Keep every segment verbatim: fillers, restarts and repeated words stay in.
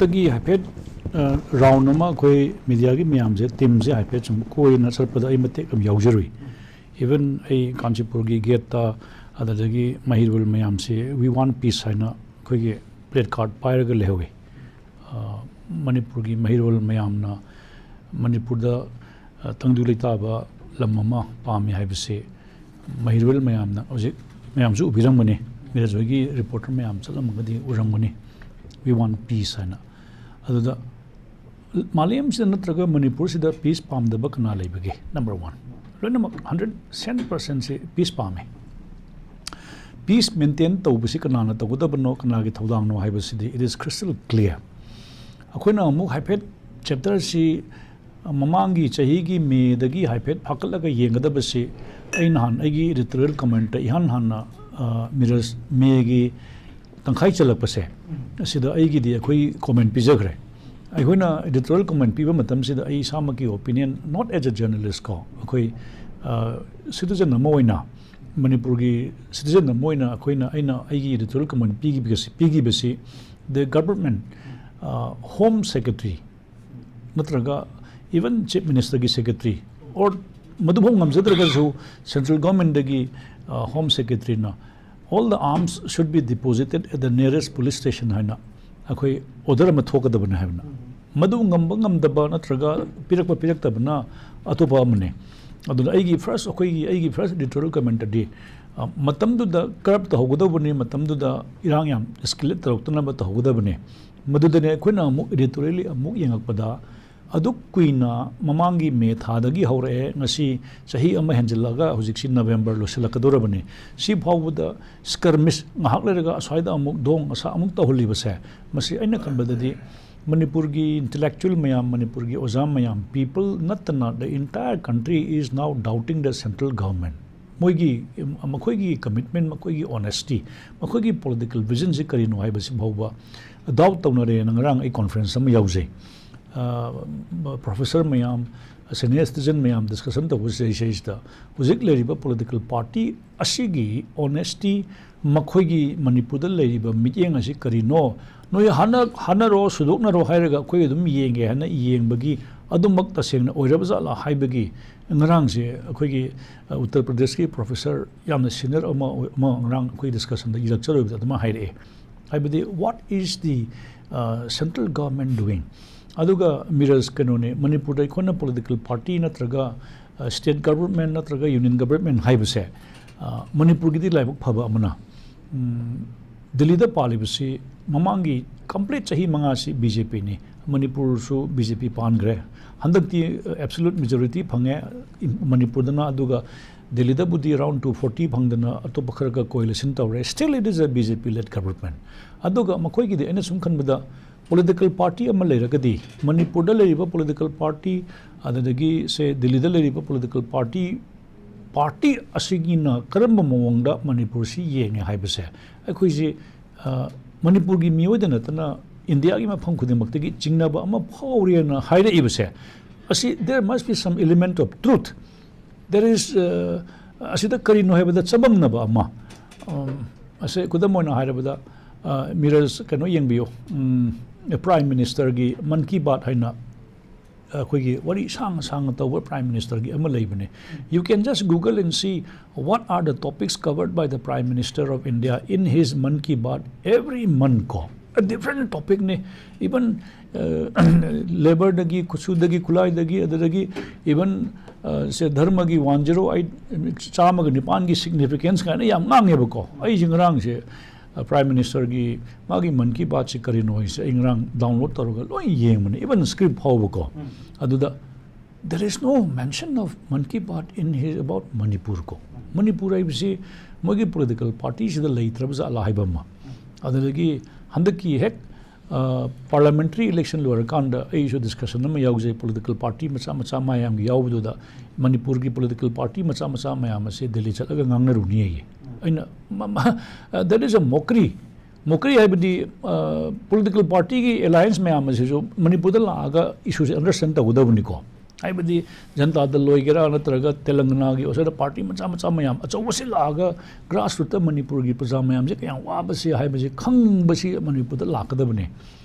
ꯇꯒꯤ ꯍꯥꯏꯐꯦꯠ ꯔꯥꯎꯟ ꯑꯃ ꯑꯩꯈꯣꯏ ꯃꯤꯗꯤꯌꯥꯒꯤ ꯃꯌꯥꯝꯁꯦ, ꯇꯤꯝꯁꯦ ꯍꯥꯏꯐꯦꯠ ꯁꯨꯝ ꯀꯣꯏꯅ ꯆꯠꯄꯗ ꯑꯩ ꯃꯇꯦꯛ ꯑꯃ ꯌꯥꯎꯖꯔꯨꯏ꯫ ꯏꯚꯟ ꯑꯩ ꯀꯥꯟꯆꯤꯄꯨꯔꯒꯤ ꯒꯦꯠꯇ, ꯑꯗꯨꯗꯒꯤ ꯃꯍꯩꯔꯣꯏ ꯃꯌꯥꯝꯁꯦ "We want peace" ꯍꯥꯏꯅ ꯑꯩꯈꯣꯏꯒꯤ ꯄ꯭ꯂꯦ ꯀꯥꯔꯠ ꯄꯥꯏꯔꯒ ꯂꯩꯍꯧꯋꯤ꯫ ꯃꯅꯤꯄꯨꯔꯒꯤ ꯃꯍꯩꯔꯣꯏ ꯃꯌꯥꯝꯅ ꯃꯅꯤꯄꯨꯔꯗ ꯇꯪꯗꯨ ꯂꯩꯇꯥꯕ ꯂꯝ ꯑꯃ ꯄꯥꯝꯃꯤ ꯍꯥꯏꯕꯁꯤ ꯃꯍꯩꯔꯣꯏ ꯃꯌꯥꯝꯅ ꯍꯧꯖꯤꯛ ꯃꯌꯥꯝꯁꯨ ꯎꯕꯤꯔꯝꯒꯅꯤ, ꯃꯤꯔꯖ ꯍꯣꯏꯒꯤ ꯔꯤꯄꯣꯔꯇꯔ ꯃꯌꯥꯝ ꯆꯠꯂꯝꯃꯒꯗꯤ ꯎꯔꯝꯒꯅꯤ, "We want peace" ꯍꯥꯏꯅ꯫ ꯑꯗꯨꯗ ꯃꯥꯂꯦꯝꯁꯤꯗ ꯅꯠꯇ꯭ꯔꯒ ꯃꯅꯤꯄꯨꯔꯁꯤꯗ ꯄꯤꯁ ꯄꯥꯝꯗꯕ ꯀꯅꯥ ꯂꯩꯕꯒꯦ? ꯅꯝꯕꯔ ꯋꯥꯟ, ꯂꯣꯏꯅꯃꯛ ꯍꯟꯗ꯭ꯔꯦꯠ ꯁꯦꯟ ꯄꯥꯔꯁꯦꯟꯁꯤ ꯄꯤꯁ ꯄꯥꯝꯃꯦ꯫ ꯄꯤꯁ ꯃꯦꯟꯇꯦꯟ ꯇꯧꯕꯁꯤ ꯀꯅꯥꯅ ꯇꯧꯒꯗꯕꯅꯣ, ꯀꯅꯥꯒꯤ ꯊꯧꯗꯥꯡꯅꯣ ꯍꯥꯏꯕꯁꯤꯗꯤ it is crystal clear꯫ ꯑꯩꯈꯣꯏꯅ ꯑꯃꯨꯛ ꯍꯥꯏꯐꯦꯠ ꯆꯦꯞꯇꯔꯁꯤ ꯃꯃꯥꯡꯒꯤ ꯆꯍꯤꯒꯤ ꯃꯦꯗꯒꯤ ꯍꯥꯏꯐꯦꯠ ꯐꯥꯀꯠꯂꯒ ꯌꯦꯡꯒꯗꯕꯁꯤ, ꯑꯩ ꯅꯍꯥꯟ ꯑꯩꯒꯤ ꯏꯗꯤꯇꯣꯔꯤꯌꯦꯜ ꯀꯃꯦꯟꯇ ꯏꯍꯥꯟ ꯍꯥꯟꯅ ꯃꯤꯔꯖ ꯃꯦꯒꯤ ꯇꯪꯈꯥꯏ ꯆꯜꯂꯛꯄꯁꯦ, ꯑꯁꯤꯗ ꯑꯩꯒꯤꯗꯤ ꯑꯩꯈꯣꯏ ꯀꯣꯃꯦꯟ ꯄꯤꯖꯈ꯭ꯔꯦ꯫ ꯑꯩꯈꯣꯏꯅ ꯏꯗꯤꯇꯣꯔꯤꯌꯦꯜ ꯀꯣꯃꯦꯟ ꯄꯤꯕ ꯃꯇꯝꯁꯤꯗ ꯑꯩ ꯏꯁꯥꯃꯛꯀꯤ opinion, not as a journalist ꯀꯣ, ꯑꯩꯈꯣꯏ ꯁꯤꯇꯤꯖꯟ ꯑꯃ ꯑꯣꯏꯅ, ꯃꯅꯤꯄꯨꯔꯒꯤ ꯁꯤꯇꯤꯖꯟ ꯑꯃ ꯑꯣꯏꯅ ꯑꯩꯈꯣꯏꯅ, ꯑꯩꯅ ꯑꯩꯒꯤ ꯏꯗꯤꯇꯣꯔꯤꯌꯦꯜ ꯀꯣꯃꯦꯟ ꯄꯤꯈꯤꯕꯁꯤ, ꯄꯤꯈꯤꯕꯁꯤ the government, ꯍꯣꯝ ꯁꯦꯀ꯭ꯔꯦꯇꯔꯤ ꯅꯠꯇ꯭ꯔꯒ even ꯆꯤꯐ ꯃꯤꯅꯤꯁꯇꯔꯒꯤ ꯁꯦꯀ꯭ꯔꯦꯇꯔꯤ, ꯑꯣꯔ ꯃꯗꯨꯐꯥꯎ ꯉꯝꯖꯗ꯭ꯔꯒꯁꯨ ꯁꯦꯟꯇ꯭ꯔꯦꯜ ꯒꯣꯔꯃꯦꯟꯗꯒꯤ ꯍꯣꯝ ꯁꯦꯀ꯭ꯔꯦꯇꯔꯤꯅ "All the arms should be deposited at the nearest police station" ꯍꯥꯏꯅ ꯑꯩꯈꯣꯏ ꯑꯣꯔꯗꯔ ꯑꯃ ꯊꯣꯛꯀꯗꯕꯅꯤ ꯍꯥꯏꯕꯅ꯫ ꯃꯗꯨ ꯉꯝꯕ ꯉꯝꯗꯕ ꯅꯠꯇ꯭ꯔꯒ ꯄꯤꯔꯛꯄ ꯄꯤꯔꯛꯇꯕꯅ ꯑꯇꯣꯞꯄ ꯑꯃꯅꯤ꯫ ꯑꯗꯨꯅ ꯑꯩꯒꯤ ꯐꯥꯔꯁ, ꯑꯩꯈꯣꯏꯒꯤ, ꯑꯩꯒꯤ ꯐꯥꯔꯁ ꯏꯗꯤꯇꯣꯔꯤꯌꯦꯜ ꯀꯃꯦꯟꯇꯗꯤ, ꯑ, ꯃꯇꯝꯗꯨꯗ ꯀꯔꯞ ꯇꯧꯍꯧꯒꯗꯧꯕꯅꯤ, ꯃꯇꯝꯗꯨꯗ ꯏꯔꯥꯡ ꯌꯥꯝ ꯏꯁꯀꯦꯂꯦꯠ ꯇꯧꯔꯛꯇꯅꯕ ꯇꯧꯍꯧꯒꯗꯕꯅꯤ꯫ ꯃꯗꯨꯗꯅꯦ ꯑꯩꯈꯣꯏꯅ ꯑꯃꯨꯛ ꯏꯗꯤꯇꯣꯔꯤꯌꯦꯜꯂꯤ ꯑꯃꯨꯛ ꯌꯦꯡꯉꯛꯄꯗ, ꯑꯗꯨꯛ ꯀꯨꯏꯅ ꯃꯃꯥꯡꯒꯤ ꯃꯦ ꯊꯥꯗꯒꯤ ꯍꯧꯔꯛꯑꯦ, ꯉꯁꯤ ꯆꯍꯤ ꯑꯃ ꯍꯦꯟꯖꯤꯜꯂꯛꯑꯒ ꯍꯧꯖꯤꯛꯁꯤ ꯅꯕꯦꯝꯕꯔ ꯂꯣꯏꯁꯤꯜꯂꯛꯀꯗꯧꯔꯕꯅꯤ꯫ ꯁꯤ ꯐꯥꯎꯕꯗ ꯁ꯭ꯀꯔꯃꯤꯁ ꯉꯥꯏꯍꯥꯛ ꯂꯩꯔꯒ ꯑꯁ꯭ꯋꯥꯏꯗ ꯑꯃꯨꯛ ꯗꯣꯡ ꯑꯁꯥ ꯑꯃꯨꯛ ꯇꯧꯍꯜꯂꯤꯕꯁꯦ, ꯃꯁꯤ ꯑꯩꯅ ꯈꯟꯕꯗꯗꯤ ꯃꯅꯤꯄꯨꯔꯒꯤ ꯏꯟꯇꯦꯂꯦꯛꯆꯨꯋꯦꯜ ꯃꯌꯥꯝ, ꯃꯅꯤꯄꯨꯔꯒꯤ ꯑꯣꯖꯥ ꯃꯌꯥꯝ, people ꯅꯠꯇꯅ the entire country is now doubting the central government꯫ ꯃꯣꯏꯒꯤ, ꯃꯈꯣꯏꯒꯤ ꯀꯃꯤꯠꯃꯦꯟ, ꯃꯈꯣꯏꯒꯤ ꯑꯣꯅꯦꯁꯇꯤ, ꯃꯈꯣꯏꯒꯤ ꯄꯣꯂꯤꯇꯤꯀꯦꯜ ꯚꯤꯖꯟꯁꯤ ꯀꯔꯤꯅꯣ ꯍꯥꯏꯕꯁꯤ ꯐꯥꯎꯕ ꯗꯥꯎꯠ ꯇꯧꯅꯔꯦꯅ ꯉꯔꯥꯡ ꯑꯩ ꯀꯣꯟꯐ꯭ꯔꯦꯟꯁ ꯑꯃ ꯌꯥꯎꯖꯩ꯫ ꯑ, ꯄ꯭ꯔꯣꯐꯦꯁꯔ ꯃꯌꯥꯝ, ꯁꯦꯅꯤꯌꯔ ꯁꯤꯇꯤꯖꯟ ꯃꯌꯥꯝ ꯗꯤꯁꯀꯁꯟ ꯇꯧꯕꯁꯤꯗꯩꯁꯤꯗꯩꯁꯤꯗ ꯍꯧꯖꯤꯛ ꯂꯩꯔꯤꯕ ꯄꯣꯂꯤꯇꯤꯀꯦꯜ ꯄꯥꯔꯇꯤ ꯑꯁꯤꯒꯤ ꯑꯣꯅꯦꯁꯇꯤ, ꯃꯈꯣꯏꯒꯤ ꯃꯅꯤꯄꯨꯔꯗ ꯂꯩꯔꯤꯕ ꯃꯤꯠꯌꯦꯡ ꯑꯁꯤ ꯀꯔꯤꯅꯣ, ꯅꯣꯏ ꯍꯥꯟꯅ ꯍꯥꯟꯅꯔꯣ, ꯁꯨꯗꯣꯛꯅꯔꯣ ꯍꯥꯏꯔꯒ ꯑꯩꯈꯣꯏ ꯑꯗꯨꯝ ꯌꯦꯡꯒꯦ ꯍꯥꯏꯅ ꯌꯦꯡꯕꯒꯤ ꯑꯗꯨꯃꯛ ꯇꯁꯦꯡꯅ ꯑꯣꯏꯔꯕ ꯖꯥꯠꯂꯥ ꯍꯥꯏꯕꯒꯤ ꯉꯔꯥꯡꯁꯦ ꯑꯩꯈꯣꯏꯒꯤ, ꯑ, ꯎꯠꯇꯔ ꯄ꯭ꯔꯗꯦꯁꯀꯤ ꯄ꯭ꯔꯣꯐꯦꯁꯔ ꯌꯥꯝꯅ ꯁꯤꯅꯤꯌꯔ ꯑꯃ ꯑꯣꯏ-, ꯑꯃ ꯉꯔꯥꯡ ꯑꯩꯈꯣꯏ ꯗꯤꯁꯀꯁꯟꯗ ꯏꯔꯛꯆꯔꯣꯏꯕꯗ ꯑꯗꯨꯃꯥꯏꯅ ꯍꯥꯏꯔꯛꯑꯦ꯫ ꯍꯥꯏꯕꯗꯤ, what is the, uh, central government doing? ꯑꯗꯨꯒ ꯃꯤꯔꯖ, ꯀꯩꯅꯣꯅꯦ, ꯃꯅꯤꯄꯨꯔꯗ ꯑꯩꯈꯣꯏꯅ ꯄꯣꯂꯤꯇꯤꯀꯦꯜ ꯄꯥꯔꯇꯤ ꯅꯠꯇ꯭ꯔꯒ, ꯑ, ꯁ꯭ꯇꯦꯠ ꯒꯕꯔꯟꯃꯦꯟ ꯅꯠꯇ꯭ꯔꯒ ꯌꯨꯅꯤꯌꯟ ꯒꯕꯔꯟꯃꯦꯟ ꯍꯥꯏꯕꯁꯦ, ꯑ, ꯃꯅꯤꯄꯨꯔꯒꯤꯗꯤ ꯂꯥꯏꯕꯛ ꯐꯕ ꯑꯃꯅ, ꯎꯝ, ꯗꯤꯜꯂꯤꯗ ꯄꯥꯜꯂꯤꯕꯁꯤ ꯃꯃꯥꯡꯒꯤ ꯀꯝꯄ꯭ꯂꯤꯠ ꯆꯍꯤ ꯃꯉꯥꯁꯤ ꯕꯤ ꯖꯦ ꯄꯤꯅꯤ꯫ ꯃꯅꯤꯄꯨꯔꯁꯨ ꯕꯤ ꯖꯦ ꯄꯤ ꯄꯥꯟꯈ꯭ꯔꯦ꯫ ꯍꯟꯗꯛꯇꯤ, ꯑ, ꯑꯦꯕꯁꯣꯂꯨꯠ ꯃꯦꯖꯣꯔꯤꯇꯤ ꯐꯪꯉꯦ ꯃꯅꯤꯄꯨꯔꯗꯅ, ꯑꯗꯨꯒ ꯗꯤꯜꯂꯤꯗꯕꯨꯗꯤ round two forty ꯐꯪꯗꯅ ꯑꯇꯣꯞꯄ ꯈꯔꯒ coalition ꯇꯧꯔꯦ꯫ Still it is a B J P led government. ꯑꯗꯨꯒ ꯃꯈꯣꯏꯒꯤꯗꯤ ꯑꯩꯅ ꯁꯨꯝ ꯈꯟꯕꯗ ꯄꯣꯂꯤꯇꯤꯀꯦꯜ ꯄꯥꯔꯇꯤ ꯑꯃ ꯂꯩꯔꯒꯗꯤ ꯃꯅꯤꯄꯨꯔꯗ ꯂꯩꯔꯤꯕ ꯄꯣꯂꯤꯇꯤꯀꯦꯜ ꯄꯥꯔꯇꯤ, ꯑꯗꯨꯗꯒꯤ ꯁꯦ ꯗꯤꯜꯂꯤꯗ ꯂꯩꯔꯤꯕ ꯄꯣꯂꯤꯇꯤꯀꯦꯜ ꯄꯥꯔꯇꯤ, ꯄꯥꯔꯇꯤ ꯑꯁꯤꯒꯤꯅ ꯀꯔꯝꯕ ꯃꯑꯣꯡꯗ ꯃꯅꯤꯄꯨꯔꯁꯤ ꯌꯦꯡꯉꯦ ꯍꯥꯏꯕꯁꯦ ꯑꯩꯈꯣꯏꯁꯤ, ꯑ, ꯃꯅꯤꯄꯨꯔꯒꯤ ꯃꯤꯑꯣꯏꯗ ꯅꯠꯇꯅ ꯏꯟꯗꯤꯌꯥꯒꯤ ꯃꯐꯝ ꯈꯨꯗꯤꯡꯃꯛꯇꯒꯤ ꯆꯤꯡꯅꯕ ꯑꯃ ꯐꯥꯎꯔꯦꯅ ꯍꯥꯏꯔꯛꯏꯕꯁꯦ ꯑꯁꯤ, there must be some element of truth. There is, ꯑ, ꯑꯁꯤꯗ ꯀꯔꯤꯅꯣ ꯍꯥꯏꯕꯗ ꯆꯃꯝꯅꯕ ꯑꯃ, ꯎꯝ, ꯑꯁꯦ ꯈꯨꯗꯝ ꯑꯣꯏꯅ ꯍꯥꯏꯔꯕꯗ, ꯑ, ꯃꯤꯔꯔꯁ ꯀꯩꯅꯣ ꯌꯦꯡꯕꯤꯌꯨ, ꯎꯝ, ꯄ꯭ꯔꯥꯏꯝ ꯃꯤꯅꯤꯁꯇꯔꯒꯤ ꯃꯟ ꯀꯤ ꯕꯥꯠ ꯍꯥꯏꯅ ꯑꯩꯈꯣꯏꯒꯤ ꯋꯥꯔꯤ ꯁꯥꯡꯅ ꯁꯥꯡꯅ ꯇꯧꯕ ꯄ꯭ꯔꯥꯏꯝ ꯃꯤꯅꯤꯁꯇꯔꯒꯤ ꯑꯃ ꯂꯩꯕꯅꯦ꯫ You can just Google and see what are the topics covered by the Prime Minister of India in his Mann Ki Baat every month ꯀꯣ꯫ A different topicꯅꯦ꯫ Even, ꯑ, ꯂꯦꯕꯔꯗꯒꯤ, ꯈꯨꯠꯁꯨꯗꯒꯤ, ꯈꯨꯠꯂꯥꯏꯗꯒꯤ, ꯑꯗꯨꯗꯒꯤ even, ꯑ, ꯁꯦ ꯙꯔꯃꯒꯤ one zero eight, ꯆꯥꯝꯃꯒ ꯅꯤꯄꯥꯟꯒꯤ significance ꯀꯥꯏꯅ ꯌꯥꯝ ꯉꯥꯡꯉꯦꯕꯀꯣ꯫ ꯑꯩꯁꯦ ꯉꯔꯥꯡꯁꯦ, ꯑ, ꯄ꯭ꯔꯥꯏꯝ ꯃꯤꯅꯤꯁꯇꯔꯒꯤ ꯃꯥꯒꯤ ꯃꯟ ꯀꯤ ꯕꯥꯠꯁꯤ ꯀꯔꯤꯅꯣ ꯍꯥꯏꯁꯦ ꯑꯩ ꯉꯔꯥꯡ download ꯇꯧꯔꯒ ꯂꯣꯏ ꯌꯦꯡꯕꯅꯦ, even script ꯐꯥꯎꯕꯀꯣ꯫ ꯑꯗꯨꯗ there is no mention of Mann Ki Baat in his about Manipur ꯀꯣ꯫ ꯃꯅꯤꯄꯨꯔ ꯍꯥꯏꯕꯁꯤ ꯃꯣꯏꯒꯤ ꯄꯣꯂꯤꯇꯤꯀꯦꯜ ꯄꯥꯔꯇꯤꯁꯤꯗ ꯂꯩꯇ꯭ꯔꯕ ꯖꯥꯠꯂꯥ ꯍꯥꯏꯕ ꯑꯃ꯫ ꯑꯗꯨꯗꯒꯤ ꯍꯟꯗꯛꯀꯤ ꯍꯦꯛ, ꯑ, ꯄꯥꯔꯂꯤꯌꯥꯃꯦꯟꯇꯔꯤ ꯏꯂꯦꯛꯁꯟ ꯂꯣꯏꯔꯀꯥꯟꯗ ꯑꯩꯁꯨ ꯗꯤꯁꯀꯁꯟ ꯑꯃ ꯌꯥꯎꯖꯩ, ꯄꯣꯂꯤꯇꯤꯀꯦꯜ ꯄꯥꯔꯇꯤ ꯃꯆꯥ ꯃꯆꯥ ꯃꯌꯥꯝꯒꯤ ꯌꯥꯎꯕꯗꯨꯗ ꯃꯅꯤꯄꯨꯔꯒꯤ ꯄꯣꯂꯤꯇꯤꯀꯦꯜ ꯄꯥꯔꯇꯤ ꯃꯆꯥ ꯃꯆꯥ ꯃꯌꯥꯝ ꯑꯁꯦ ꯗꯦꯜꯂꯤ ꯆꯠꯂꯒ ꯉꯥꯡꯅꯔꯨꯅꯤ ꯑꯩ꯫ ꯑꯩꯅ, ꯃ-, ꯃ-, that is a mockery. Mockery ꯍꯥꯏꯕꯗꯤ, ꯑ, ꯄꯣꯂꯤꯇꯤꯀꯦꯜ ꯄꯥꯔꯇꯤꯒꯤ ꯑꯦꯂꯥꯏꯟꯁ ꯃꯌꯥꯝ ꯑꯁꯤꯁꯨ ꯃꯅꯤꯄꯨꯔꯗ ꯂꯥꯛꯑꯒ ꯏꯁꯨꯁꯦ ꯑꯟꯗꯔꯁ꯭ꯇꯦꯟ ꯇꯧꯒꯗꯕꯅꯤꯀꯣ꯫ ꯍꯥꯏꯕꯗꯤ ꯖꯟꯇꯥ ꯗꯜ ꯑꯣꯏꯒꯦꯔꯥ, ꯅꯠꯇ꯭ꯔꯒ ꯇꯦꯂꯪꯒꯅꯥꯒꯤ ꯑꯣꯏꯁꯤꯔꯥ, ꯄꯥꯔꯇꯤ ꯃꯆꯥ ꯃꯆꯥ ꯃꯌꯥꯝ ꯑꯆꯧꯕꯁꯤ ꯂꯥꯛꯑꯒ ꯒ꯭ꯔꯥꯁ ꯔꯨꯠꯇ ꯃꯅꯤꯄꯨꯔꯒꯤ ꯄ꯭ꯔꯖꯥ ꯃꯌꯥꯝꯁꯦ ꯀꯌꯥꯝ ꯋꯥꯕꯁꯤ ꯍꯥꯏꯕꯁꯤ ꯈꯪꯕꯁꯤ ꯃꯅꯤꯄꯨꯔꯗ ꯂꯥꯛꯀꯗꯕꯅꯤ꯫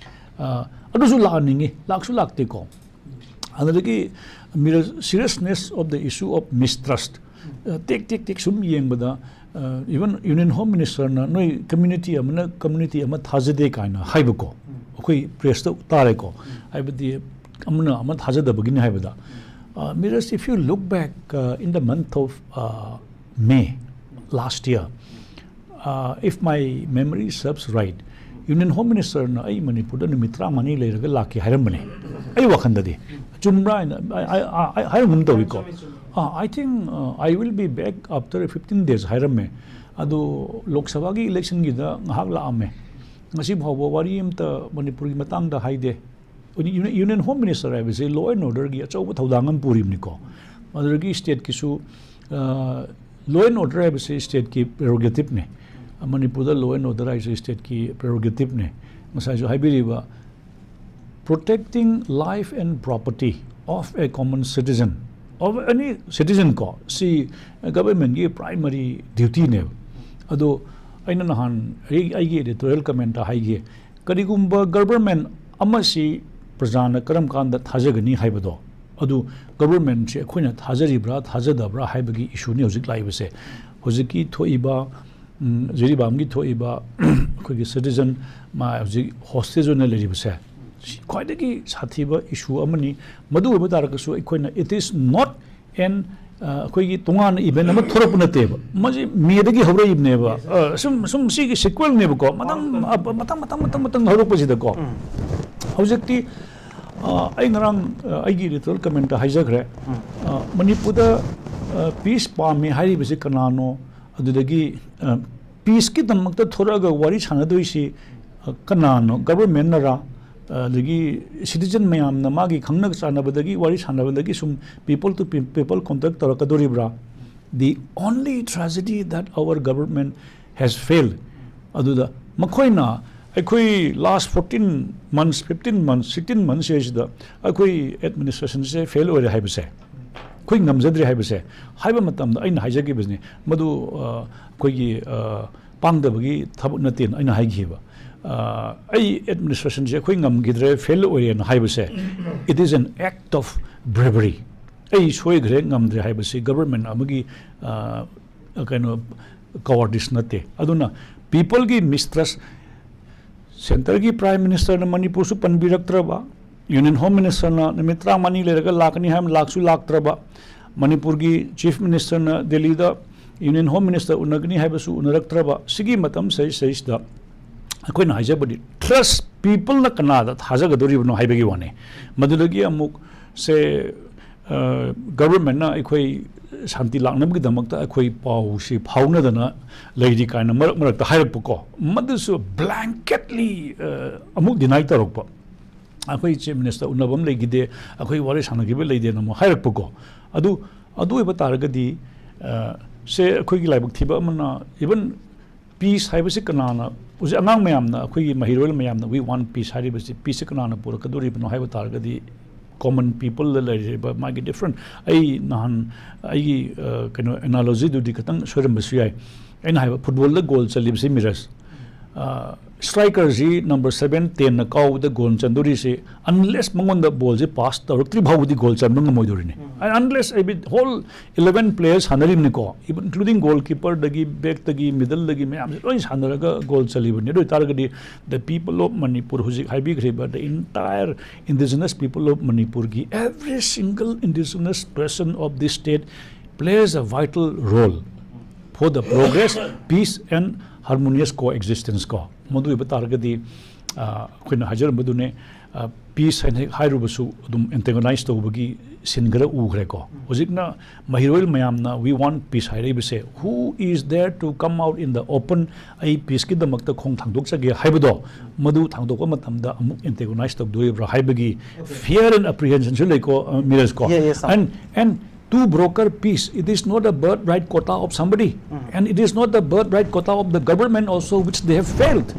ꯑ, ꯑꯗꯨꯁꯨ ꯂꯥꯛꯍꯟꯅꯤꯡꯉꯤ, ꯂꯥꯛꯁꯨ ꯂꯥꯛꯇꯦꯀꯣ꯫ ꯑꯗꯨꯗꯒꯤ seriousness of the issue of mistrust, ꯑ, ꯇꯦꯛ ꯇꯦꯛ ꯇꯦꯛ ꯁꯨꯝ ꯌꯦꯡꯕꯗ, even Union Home Ministerꯅ ꯅꯣꯏ ꯀꯝꯃ꯭ꯌꯨꯅꯤꯇꯤ ꯑꯃꯅ ꯀꯝꯃ꯭ꯌꯨꯅꯤꯇꯤ ꯑꯃ ꯊꯥꯖꯗꯦ ꯀꯥꯏꯅ ꯍꯥꯏꯕꯀꯣ, ꯑꯩꯈꯣꯏ ꯄ꯭ꯔꯦꯁꯇ ꯇꯥꯔꯦꯀꯣ, ꯍꯥꯏꯕꯗꯤ ꯑꯃꯅ ꯑꯃ ꯊꯥꯖꯗꯕꯒꯤꯅꯤ ꯍꯥꯏꯕꯗ꯫ Uh, Miraj, if you look back, uh, in the month of, uh, May last year, uh, if my memory serves right, Union Home Ministerꯅ ꯑꯩ ꯃꯅꯤꯄꯨꯔꯗ ꯅꯨꯃꯤꯠ ꯇꯔꯥꯃꯉꯥꯅꯤ ꯂꯩꯔꯒ ꯂꯥꯛꯀꯦ ꯍꯥꯏꯔꯝꯕꯅꯤ꯫ ꯑꯩ ꯋꯥꯈꯜꯗꯗꯤ ꯆꯨꯝꯕ꯭ꯔꯥ ꯍꯥꯏꯅ ꯑꯩ, ꯑꯩ, ꯑꯩ, ꯑꯩ ꯍꯥꯏꯔꯝꯒꯨꯝ ꯇꯧꯏꯀꯣ꯫ ꯑꯥ, I think, uh, I will be back after fifteen days ꯍꯥꯏꯔꯝꯃꯦ꯫ ꯑꯗꯨ ꯂꯣꯛ ꯁꯚꯥꯒꯤ ꯏꯂꯦꯛꯁꯟꯒꯤꯗ ꯉꯥꯏꯍꯥꯛ ꯂꯥꯛꯑꯝꯃꯦ꯫ ꯉꯁꯤ ꯐꯥꯎꯕ ꯋꯥꯔꯤ ꯑꯝꯇ ꯃꯅꯤꯄꯨꯔꯒꯤ ꯃꯇꯥꯡꯗ ꯍꯥꯏꯗꯦ꯫ Union Home Minister ꯍꯥꯏꯕꯁꯤ law and orderꯒꯤ ꯑꯆꯧꯕ ꯊꯧꯗꯥꯡ ꯑꯃ ꯄꯨꯔꯤꯕꯅꯤꯀꯣ꯫ ꯑꯗꯨꯗꯒꯤ stateꯀꯤꯁꯨ, ꯑ, law and order ꯍꯥꯏꯕꯁꯤ stateꯀꯤ prerogativeꯅꯦ꯫ ꯃꯅꯤꯄꯨꯔꯗ law and order ꯍꯥꯏꯁꯦ stateꯀꯤ prerogativeꯅꯦ꯫ ꯉꯁꯥꯏꯁꯨ ꯍꯥꯏꯕꯤꯔꯤꯕ protecting life and property of a common citizen, of any citizen ꯀꯣ, ꯁꯤ governmentꯀꯤ primary dutyꯅꯦꯕ꯫ ꯑꯗꯣ ꯑꯩꯅ ꯅꯍꯥꯟ ꯑꯩ, ꯑꯩꯒꯤ editorial commentꯇ ꯍꯥꯏꯒꯦ, ꯀꯔꯤꯒꯨꯝꯕ government ꯑꯃꯁꯤ ꯄ꯭ꯔꯖꯥꯅ ꯀꯔꯝ ꯀꯥꯟꯗ ꯊꯥꯖꯒꯅꯤ ꯍꯥꯏꯕꯗꯣ, ꯑꯗꯨ governmentꯁꯦ ꯑꯩꯈꯣꯏꯅ ꯊꯥꯖꯔꯤꯕ꯭ꯔꯥ ꯊꯥꯖꯗꯕ꯭ꯔꯥ ꯍꯥꯏꯕꯒꯤ issueꯅꯤ ꯍꯧꯖꯤꯛ ꯂꯥꯛꯏꯕꯁꯦ꯫ ꯍꯧꯖꯤꯛꯀꯤ ꯊꯣꯛꯏꯕ, ꯎꯝ, ꯖꯤꯔꯤꯕꯥꯝꯒꯤ ꯊꯣꯛꯏꯕ ꯑꯩꯈꯣꯏꯒꯤ citizen ꯃꯥ ꯍꯧꯖꯤꯛ hostage ꯑꯣꯏꯅ ꯂꯩꯔꯤꯕꯁꯦ, ꯁꯤ ꯈ꯭ꯋꯥꯏꯗꯒꯤ ꯁꯥꯊꯤꯕ issue ꯑꯃꯅꯤ꯫ ꯃꯗꯨ ꯑꯣꯏꯕ ꯇꯥꯔꯒꯁꯨ ꯑꯩꯈꯣꯏꯅ, it is not an, ꯑ, ꯑꯩꯈꯣꯏꯒꯤ ꯇꯣꯉꯥꯟꯅ event ꯑꯃ ꯊꯣꯔꯛꯄ ꯅꯠꯇꯦꯕ꯫ ꯃꯁꯤ Mayꯗꯒꯤ ꯍꯧꯔꯛꯏꯕꯅꯦꯕ꯫ ꯑ, ꯁꯨꯝ, ꯁꯨꯝ ꯁꯤꯒꯤ sequelꯅꯦꯕꯀꯣ꯫ ꯃꯊꯪ, ꯑ, ꯃꯊꯪ, ꯃꯊꯪ, ꯃꯊꯪ, ꯃꯊꯪ ꯍꯧꯔꯛꯄꯁꯤꯗꯀꯣ꯫ ꯍꯧꯖꯤꯛꯇꯤ, ꯑ, ꯑꯩ ꯉꯔꯥꯡ, ꯑ, ꯑꯩꯒꯤ editorial commentꯇ ꯍꯥꯏꯖꯈ꯭ꯔꯦ꯫ ꯑ, ꯃꯅꯤꯄꯨꯔꯗ, ꯑ, peace ꯄꯥꯝꯃꯤ ꯍꯥꯏꯔꯤꯕꯁꯤ ꯀꯅꯥꯅꯣ? ꯑꯗꯨꯗꯒꯤ, ꯑ, peaceꯀꯤꯗꯃꯛꯇ ꯊꯣꯔꯛꯑꯒ ꯋꯥꯔꯤ ꯁꯥꯟꯅꯗꯣꯏꯁꯤ, ꯑ, ꯀꯅꯥꯅꯣ? Governmentꯅꯔꯥ? ꯑꯗꯒꯤ citizen ꯃꯌꯥꯝꯅ ꯃꯥꯒꯤ ꯈꯪꯅ ꯆꯥꯟꯅꯕꯗꯒꯤ ꯋꯥꯔꯤ ꯁꯥꯟꯅꯕꯗꯒꯤ ꯁꯨꯝ people to pe-, people contact ꯇꯧꯔꯛꯀꯗꯣꯔꯤꯕ꯭ꯔꯥ? The only tragedy that our government has failed. ꯑꯗꯨꯗ ꯃꯈꯣꯏꯅ ꯑꯩꯈꯣꯏ last fourteen months, fifteen months, sixteen months ꯁꯤꯗ ꯑꯩꯈꯣꯏ administration ꯁꯦ fail ꯑꯣꯏꯔꯦ ꯍꯥꯏꯕꯁꯦ, ꯑꯩꯈꯣꯏ ꯉꯝꯖꯗ꯭ꯔꯦ ꯍꯥꯏꯕꯁꯦ ꯍꯥꯏꯕ ꯃꯇꯝꯗ ꯑꯩꯅ ꯍꯥꯏꯖꯈꯤꯕꯁꯤꯅꯤ, ꯃꯗꯨ ꯑ, ꯑꯩꯈꯣꯏꯒꯤ ꯑ, ꯄꯥꯡꯗꯕꯒꯤ ꯊꯕꯛ ꯅꯠꯇꯦꯅ ꯑꯩꯅ ꯍꯥꯏꯈꯤꯕ꯫ ꯑ, ꯑꯩ administration ꯁꯦ ꯑꯩꯈꯣꯏ ꯉꯝꯈꯤꯗ꯭ꯔꯦ, fail ꯑꯣꯏꯔꯦꯅ ꯍꯥꯏꯕꯁꯦ, it is an act of bravery. ꯑꯩ ꯁꯣꯏꯈ꯭ꯔꯦ, ꯉꯝꯗ꯭ꯔꯦ ꯍꯥꯏꯕꯁꯤ government ꯑꯃꯒꯤ ꯑ, ꯀꯩꯅꯣ, cowardice ꯅꯠꯇꯦ꯫ ꯑꯗꯨꯅ people ꯒꯤ mistrust, centre ꯒꯤ Prime Minister ꯅ ꯃꯅꯤꯄꯨꯔꯁꯨ ꯄꯟꯕꯤꯔꯛꯇ꯭ꯔꯕ, Union Home Minister ꯅ ꯅꯨꯃꯤꯠ ꯇꯔꯥꯃꯉꯥꯅꯤ ꯂꯩꯔꯒ ꯂꯥꯛꯀꯅꯤ ꯍꯥꯏꯕ ꯂꯥꯛꯁꯨ ꯂꯥꯛꯇ꯭ꯔꯕ, ꯃꯅꯤꯄꯨꯔꯒꯤ Chief Minister ꯅ ꯗꯦꯜꯂꯤꯗ Union Home Minister ꯎꯅꯒꯅꯤ ꯍꯥꯏꯕꯁꯨ ꯎꯅꯔꯛꯇ꯭ꯔꯕ, ꯁꯤꯒꯤ ꯃꯇꯝ ꯁꯩ-, ꯁꯩꯁꯤꯗ ꯑꯩꯈꯣꯏꯅ ꯍꯥꯏꯖꯕꯗꯤ trust, people ꯅ ꯀꯅꯥꯗ ꯊꯥꯖꯒꯗꯧꯔꯤꯕꯅꯣ ꯍꯥꯏꯕꯒꯤ ꯋꯥꯅꯤ꯫ ꯃꯗꯨꯗꯒꯤ ꯑꯃꯨꯛ ꯁꯦ, ꯑ, government ꯅ ꯑꯩꯈꯣꯏ ꯁꯥꯟꯇꯤ ꯂꯥꯛꯅꯕꯒꯤꯗꯃꯛꯇ ꯑꯩꯈꯣꯏ ꯄꯥꯎꯁꯤ ꯐꯥꯎꯅꯗꯅ ꯂꯩꯔꯤ ꯀꯥꯏꯅ ꯃꯔꯛ ꯃꯔꯛꯇ ꯍꯥꯏꯔꯛꯄꯀꯣ, ꯃꯗꯨꯁꯨ blanketly, ꯑ, ꯑꯃꯨꯛ deny ꯇꯧꯔꯛꯄ꯫ ꯑꯩꯈꯣꯏ Chief Minister ꯎꯅꯕ ꯑꯃ ꯂꯩꯈꯤꯗꯦ, ꯑꯩꯈꯣꯏ ꯋꯥꯔꯤ ꯁꯥꯟꯅꯈꯤꯕ ꯂꯩꯇꯦꯅ ꯑꯃꯨꯛ ꯍꯥꯏꯔꯛꯄꯀꯣ꯫ ꯑꯗꯨ, ꯑꯗꯨ ꯑꯣꯏꯕ ꯇꯥꯔꯒꯗꯤ, ꯑ, ꯁꯦ ꯑꯩꯈꯣꯏꯒꯤ ꯂꯥꯏꯕꯛ ꯊꯤꯕ ꯑꯃꯅ, even peace ꯍꯥꯏꯕꯁꯤ ꯀꯅꯥꯅ, ꯍꯧꯖꯤꯛ ꯑꯉꯥꯡ ꯃꯌꯥꯝꯅ, ꯑꯩꯈꯣꯏꯒꯤ ꯃꯍꯩꯔꯣꯏ ꯃꯌꯥꯝꯅ "We want peace" ꯍꯥꯏꯔꯤꯕꯁꯤ, peace ꯁꯤ ꯀꯅꯥꯅ ꯄꯨꯔꯛꯀꯗꯧꯔꯤꯕꯅꯣ ꯍꯥꯏꯕ ꯇꯥꯔꯒꯗꯤ, common people ꯗ ꯂꯩꯔꯤꯕ ꯃꯥꯒꯤ different, ꯑꯩ ꯅꯍꯥꯟ ꯑꯩꯒꯤ, ꯑ, ꯀꯩꯅꯣ, analogy ꯗꯨꯗꯤ ꯈꯤꯇꯪ ꯁꯣꯏꯔꯝꯕꯁꯨ ꯌꯥꯏ꯫ ꯑꯩꯅ ꯍꯥꯏꯕ, football ꯗ goal ꯆꯜꯂꯤꯕꯁꯤ, ꯃꯤꯔꯖ, ꯑ, striker ꯁꯤ number seven, ten ꯅ ꯀꯥꯎꯕꯗ goal ꯆꯟꯗꯣꯔꯤꯁꯤ, unless ꯃꯉꯣꯟꯗ ball ꯁꯤ pass ꯇꯧꯔꯛꯇ꯭ꯔꯤ ꯐꯥꯎꯕꯗꯤ goal ꯆꯟꯕ ꯉꯝꯃꯣꯏꯗꯧꯔꯤꯅꯤ꯫ And unless every whole eleven players ꯁꯥꯟꯅꯔꯤꯕꯅꯤꯀꯣ, even including goalkeeper ꯗꯒꯤ, back ꯇꯒꯤ, middle ꯗꯒꯤ ꯃꯌꯥꯝꯁꯦ ꯂꯣꯏ ꯁꯥꯟꯅꯔꯒ goal ꯆꯜꯂꯤꯕꯅꯤ꯫ ꯑꯗꯨ ꯑꯣꯏꯇꯥꯔꯒꯗꯤ the people of Manipur, ꯍꯧꯖꯤꯛ ꯍꯥꯏꯕꯤꯈ꯭ꯔꯤꯕ the entire indigenous people of ꯃꯅꯤꯄꯨꯔꯒꯤ, every single indigenous person of this state plays a vital role for the progress, peace and harmonious coexistence ꯀꯣ꯫ ꯃꯗꯨ ꯑꯣꯏꯕ ꯇꯥꯔꯒꯗꯤ, ꯑ, ꯑꯩꯈꯣꯏꯅ ꯍꯥꯏꯖꯔꯝꯕꯗꯨꯅꯦ, ꯑ, peace ꯍꯥꯏꯅ ꯍꯦꯛ ꯍꯥꯏꯔꯨꯕꯁꯨ ꯑꯗꯨꯝ antagonize ꯇꯧꯕꯒꯤ scene ꯈꯔ ꯎꯈ꯭ꯔꯦꯀꯣ꯫ ꯍꯧꯖꯤꯛꯅ ꯃꯍꯩꯔꯣꯏ ꯃꯌꯥꯝꯅ "We want peace" ꯍꯥꯏꯔꯛꯏꯕꯁꯦ, who is there to come out in the open, "ꯑꯩ peace ꯀꯤꯗꯃꯛꯇ ꯈꯣꯡ ꯊꯥꯡꯗꯣꯛꯆꯒꯦ" ꯍꯥꯏꯕꯗꯣ, ꯃꯗꯨ ꯊꯥꯡꯗꯣꯛꯄ ꯃꯇꯝꯗ ꯑꯃꯨꯛ antagonize ꯇꯧꯗꯣꯔꯤꯕ꯭ꯔꯥ ꯍꯥꯏꯕꯒꯤ fear and apprehension ꯁꯨ ꯂꯩꯀꯣ, ꯑ, ꯃꯤꯔꯖ ꯀꯣ꯫ Yeah, yes, sir. And, and to broker peace, it is not a birthright quota of somebody, and it is not the birthright quota of the government also, which they have failed.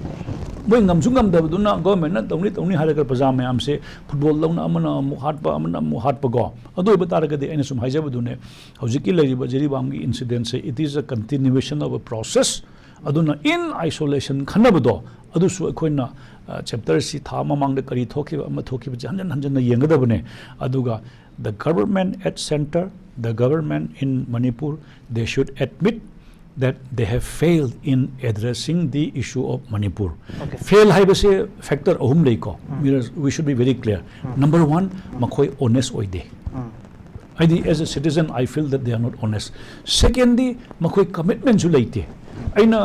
ꯃꯣꯏ ꯉꯝꯁꯨ ꯉꯝꯗꯕꯗꯨꯅ ꯒꯣꯔꯃꯦꯟꯅ ꯇꯧꯅꯤ ꯇꯧꯅꯤ ꯍꯥꯏꯔꯒ ꯄ꯭ꯔꯖꯥ ꯃꯌꯥꯝꯁꯦ ꯐꯨꯠꯕꯣꯜꯗꯧꯅ ꯑꯃꯅ ꯑꯃꯨꯛ ꯍꯥꯠꯄ, ꯑꯃꯅ ꯑꯃꯨꯛ ꯍꯥꯠꯄꯀꯣ꯫ ꯑꯗꯨ ꯑꯣꯏꯕ ꯇꯥꯔꯒꯗꯤ ꯑꯩꯅ ꯁꯨꯝ ꯍꯥꯏꯖꯕꯗꯨꯅꯦ, ꯍꯧꯖꯤꯛꯀꯤ ꯂꯩꯔꯤꯕ ꯖꯤꯔꯤꯕꯥꯝꯒꯤ incident say, it is a continuation of a process. ꯑꯗꯨꯅ in isolation ꯈꯟꯅꯕꯗꯣ, ꯑꯗꯨꯁꯨ ꯑꯩꯈꯣꯏꯅ ꯆꯦꯞꯇꯔꯁꯤ ꯊꯥ ꯃꯃꯥꯡꯗ ꯀꯔꯤ ꯊꯣꯛꯈꯤꯕ, ꯑꯃ ꯊꯣꯛꯈꯤꯕꯁꯦ ꯍꯟꯖꯟ ꯍꯟꯖꯟꯅ ꯌꯦꯡꯒꯗꯕꯅꯦ꯫ ꯑꯗꯨꯒ the government at centre, the government in Manipur, they should admit that they have failed in addressing the issue of Manipur. Okay. Fail ꯍꯥꯏꯕꯁꯦ ꯐꯦꯛꯇꯔ ꯑꯍꯨꯝ ꯂꯩꯀꯣ꯫ We should be very clear. Number one, ꯃꯈꯣꯏ honest ꯑꯣꯏꯗꯦ꯫ ꯍꯥꯏꯗꯤ, as a citizen, I feel that they are not honest. Secondly, ꯃꯈꯣꯏ ꯀꯃꯤꯠꯃꯦꯟꯁꯨ ꯂꯩꯇꯦ꯫ ꯑꯩꯅ,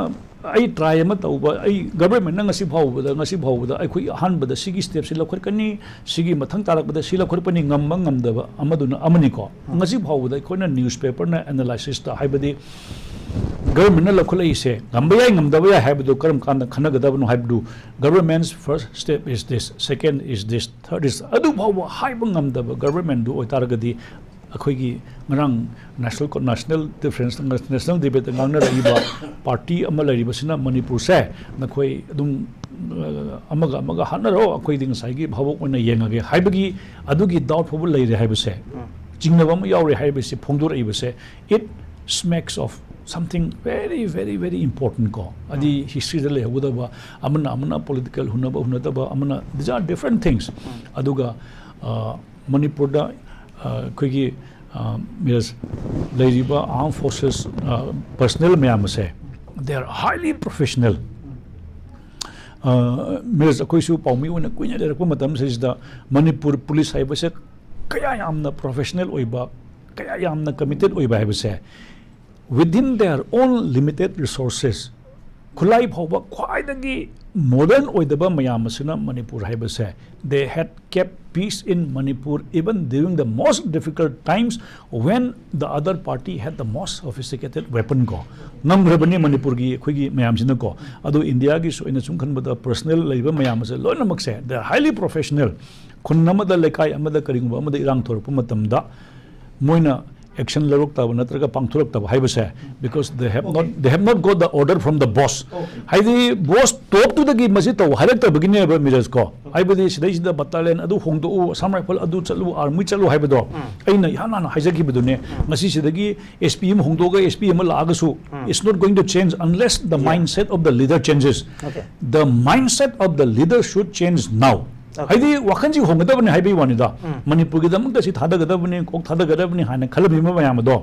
ꯑꯩ ꯇ꯭ꯔꯥꯏ ꯑꯃ ꯇꯧꯕ, ꯑꯩ ꯒꯚꯔꯟꯃꯦꯟꯠꯅ ꯉꯁꯤ ꯐꯥꯎꯕꯗ, ꯉꯁꯤ ꯐꯥꯎꯕꯗ ꯑꯩꯈꯣꯏ ꯑꯍꯥꯟꯕꯗ ꯁꯤꯒꯤ ꯁ꯭ꯇꯦꯞꯁꯤ ꯂꯧꯈꯠꯀꯅꯤ, ꯁꯤꯒꯤ ꯃꯊꯪ ꯇꯥꯔꯛꯄꯗ ꯁꯤ ꯂꯧꯈꯠꯄꯅꯤ, ꯉꯝꯕ ꯉꯝꯗꯕ ꯑꯃꯗꯨꯅ ꯑꯃꯅꯤꯀꯣ꯫ ꯉꯁꯤ ꯐꯥꯎꯕꯗ ꯑꯩꯈꯣꯏꯅ ꯅ꯭ꯌꯨꯁꯄꯦꯄꯔꯅ ꯑꯦꯅꯥꯂꯥꯏꯁꯤꯁꯇ, ꯍꯥꯏꯕꯗꯤ ꯒꯚꯔꯟꯃꯦꯟꯠꯅ ꯂꯧꯈꯠꯂꯛꯏꯁꯦ ꯉꯝꯕ ꯌꯥꯏ, ꯉꯝꯗꯕ ꯌꯥꯏ ꯍꯥꯏꯕꯗꯨ ꯀꯔꯝ ꯀꯥꯟꯗ ꯈꯟꯅꯒꯗꯕꯅꯣ ꯍꯥꯏꯕꯗꯨ, government's first step is this, second is this, third is, ꯑꯗꯨ ꯐꯥꯎꯕ ꯍꯥꯏꯕ ꯉꯝꯗꯕ ꯒꯚꯔꯟꯃꯦꯟꯠꯗꯨ ꯑꯣꯏꯇꯥꯔꯒꯗꯤ, ꯑꯩꯈꯣꯏꯒꯤ ꯉꯔꯥꯡ ꯅꯦꯁꯅꯦꯜ, ꯅꯦꯁꯅꯦꯜ ꯗꯤꯐꯔꯦꯟꯁ, ꯅꯦꯁꯅꯦꯜ ꯗꯤꯕꯦꯠꯇ ꯉꯥꯡꯅꯔꯛꯏꯕ ꯄꯥꯔꯇꯤ ꯑꯃ ꯂꯩꯔꯤꯕꯁꯤꯅ ꯃꯅꯤꯄꯨꯔꯁꯦ ꯅꯈꯣꯏ ꯑꯗꯨꯝ, ꯑ, ꯑꯃꯒ ꯑꯃꯒ ꯍꯥꯠꯅꯔꯣ, ꯑꯩꯈꯣꯏꯗꯤ ꯉꯁꯥꯏꯒꯤ ꯚꯥꯕꯣꯛ ꯑꯣꯏꯅ ꯌꯦꯡꯉꯒꯦ ꯍꯥꯏꯕꯒꯤ ꯑꯗꯨꯒꯤ ꯗꯥꯎꯠ ꯐꯥꯎꯕ ꯂꯩꯔꯦ ꯍꯥꯏꯕꯁꯦ, ꯆꯤꯡꯅꯕ ꯑꯃ ꯌꯥꯎꯔꯦ ꯍꯥꯏꯕꯁꯦ ꯐꯣꯡꯗꯣꯔꯛꯏꯕꯁꯦ, it smacks of something very, very, very important ꯀꯣ꯫ ꯑꯗꯤ ꯍꯤꯁꯇ꯭ꯔꯤꯗ ꯂꯩꯍꯧꯒꯗꯕ, ꯑꯃꯅ ꯑꯃꯅ ꯄꯣꯂꯤꯇꯤꯀꯦꯜ ꯍꯨꯟꯅꯕ ꯍꯨꯟꯅꯗꯕ, ꯑꯃꯅ, these are different things. ꯑꯗꯨꯒ, ꯑ, ꯃꯅꯤꯄꯨꯔꯗ, ꯑ, ꯑꯩꯈꯣꯏꯒꯤ, ꯑ, ꯃꯤꯔꯁ, ꯂꯩꯔꯤꯕ ꯑꯥꯔꯝ ꯐꯣꯔꯁꯦꯁ, ꯑ, ꯄꯔꯁꯅꯦꯜ ꯃꯌꯥꯝ ꯑꯁꯦ, they are highly professional. ꯑ, ꯃꯤꯔꯁ, ꯑꯩꯈꯣꯏꯁꯨ ꯄꯥꯎꯃꯤ ꯑꯣꯏꯅ ꯀꯨꯏꯅ ꯂꯩꯔꯛꯄ ꯃꯇꯝꯁꯤꯗ ꯃꯅꯤꯄꯨꯔ ꯄꯨꯂꯤꯁ ꯍꯥꯏꯕꯁꯦ ꯀꯌꯥ ꯌꯥꯝꯅ ꯄ꯭ꯔꯣꯐꯦꯁꯅꯦꯜ ꯑꯣꯏꯕ, ꯀꯌꯥ ꯌꯥꯝꯅ ꯀꯃꯤꯇꯦꯠ ꯑꯣꯏꯕ ꯍꯥꯏꯕꯁꯦ, within their own limited resources, ꯈꯨꯠꯂꯥꯏ ꯐꯥꯎꯕ ꯈ꯭ꯋꯥꯏꯗꯒꯤ ꯃꯣꯗꯔꯟ ꯑꯣꯏꯗꯕ ꯃꯌꯥꯝ ꯑꯁꯤꯅ ꯃꯅꯤꯄꯨꯔ ꯍꯥꯏꯕꯁꯦ, they had kept peace in Manipur even during the most difficult times when the other party had the most sophisticated weapon ꯀꯣ꯫ ꯉꯝꯈ꯭ꯔꯕꯅꯤ ꯃꯅꯤꯄꯨꯔꯒꯤ ꯑꯩꯈꯣꯏꯒꯤ ꯃꯌꯥꯝꯁꯤꯅꯀꯣ꯫ ꯑꯗꯣ ꯏꯟꯗꯤꯌꯥꯒꯤꯁꯨ ꯑꯩꯅ ꯁꯨꯝ ꯈꯟꯕꯗ ꯄꯔꯁꯅꯦꯜ ꯂꯩꯕ ꯃꯌꯥꯝ ꯑꯁꯦ ꯂꯣꯏꯅꯃꯛꯁꯦ, they are highly professional. ꯈꯨꯟ ꯑꯃꯗ, ꯂꯩꯀꯥꯏ ꯑꯃꯗ, ꯀꯔꯤꯒꯨꯝꯕ ꯑꯃꯗ ꯏꯔꯥꯡ ꯊꯣꯔꯛꯄ ꯃꯇꯝꯗ ꯃꯣꯏꯅ action ꯂꯧꯔꯛꯇꯕ ꯅꯠꯇ꯭ꯔꯒ ꯄꯥꯡꯊꯣꯔꯛꯇꯕ ꯍꯥꯏꯕꯁꯦ, because they have not, they have not got the order from the boss. ꯍꯥꯏꯗꯤ ꯕꯣꯁ ꯇꯣꯞꯇꯨꯗꯒꯤ ꯃꯁꯤ ꯇꯧ ꯍꯥꯏꯔꯛꯇꯕꯒꯤꯅꯦꯕ, ꯃꯤꯔꯖꯀꯣ꯫ ꯍꯥꯏꯕꯗꯤ ꯁꯤꯗꯩꯁꯤꯗ ꯕꯠꯇꯥꯂꯤꯌꯟ ꯑꯗꯨ ꯍꯣꯡꯗꯣꯛꯎ, ꯑꯁꯥꯝ ꯔꯥꯏꯐꯜ ꯑꯗꯨ ꯆꯠꯂꯨ, ꯑꯥꯔꯃꯤ ꯆꯠꯂꯨ ꯍꯥꯏꯕꯗꯣ ꯑꯩꯅ ꯏꯍꯥꯟ ꯍꯥꯟꯅ ꯍꯥꯏꯖꯈꯤꯕꯗꯨꯅꯦ꯫ ꯉꯁꯤꯁꯤꯗꯒꯤ ꯑꯦꯁ ꯄꯤ ꯑꯃ ꯍꯣꯡꯗꯣꯛꯑꯒ ꯑꯦꯁ ꯄꯤ ꯑꯃ ꯂꯥꯛꯑꯒꯁꯨ, it's not going to change unless the mindset of the leader changes. Okay. The mindset of the leader should change now. ꯍꯥꯏꯗꯤ ꯋꯥꯈꯜꯁꯤ ꯍꯣꯡꯒꯗꯕꯅꯤ ꯍꯥꯏꯕꯒꯤ ꯋꯥꯅꯤꯗ꯫ ꯃꯅꯤꯄꯨꯔꯒꯤꯗꯃꯛꯇ ꯁꯤ ꯊꯥꯗꯒꯗꯕꯅꯤ, ꯀꯣꯛ ꯊꯥꯗꯒꯗꯕꯅꯤ ꯍꯥꯏꯅ ꯈꯜꯂꯝꯃꯤꯕ ꯃꯌꯥꯝ ꯑꯗꯣ,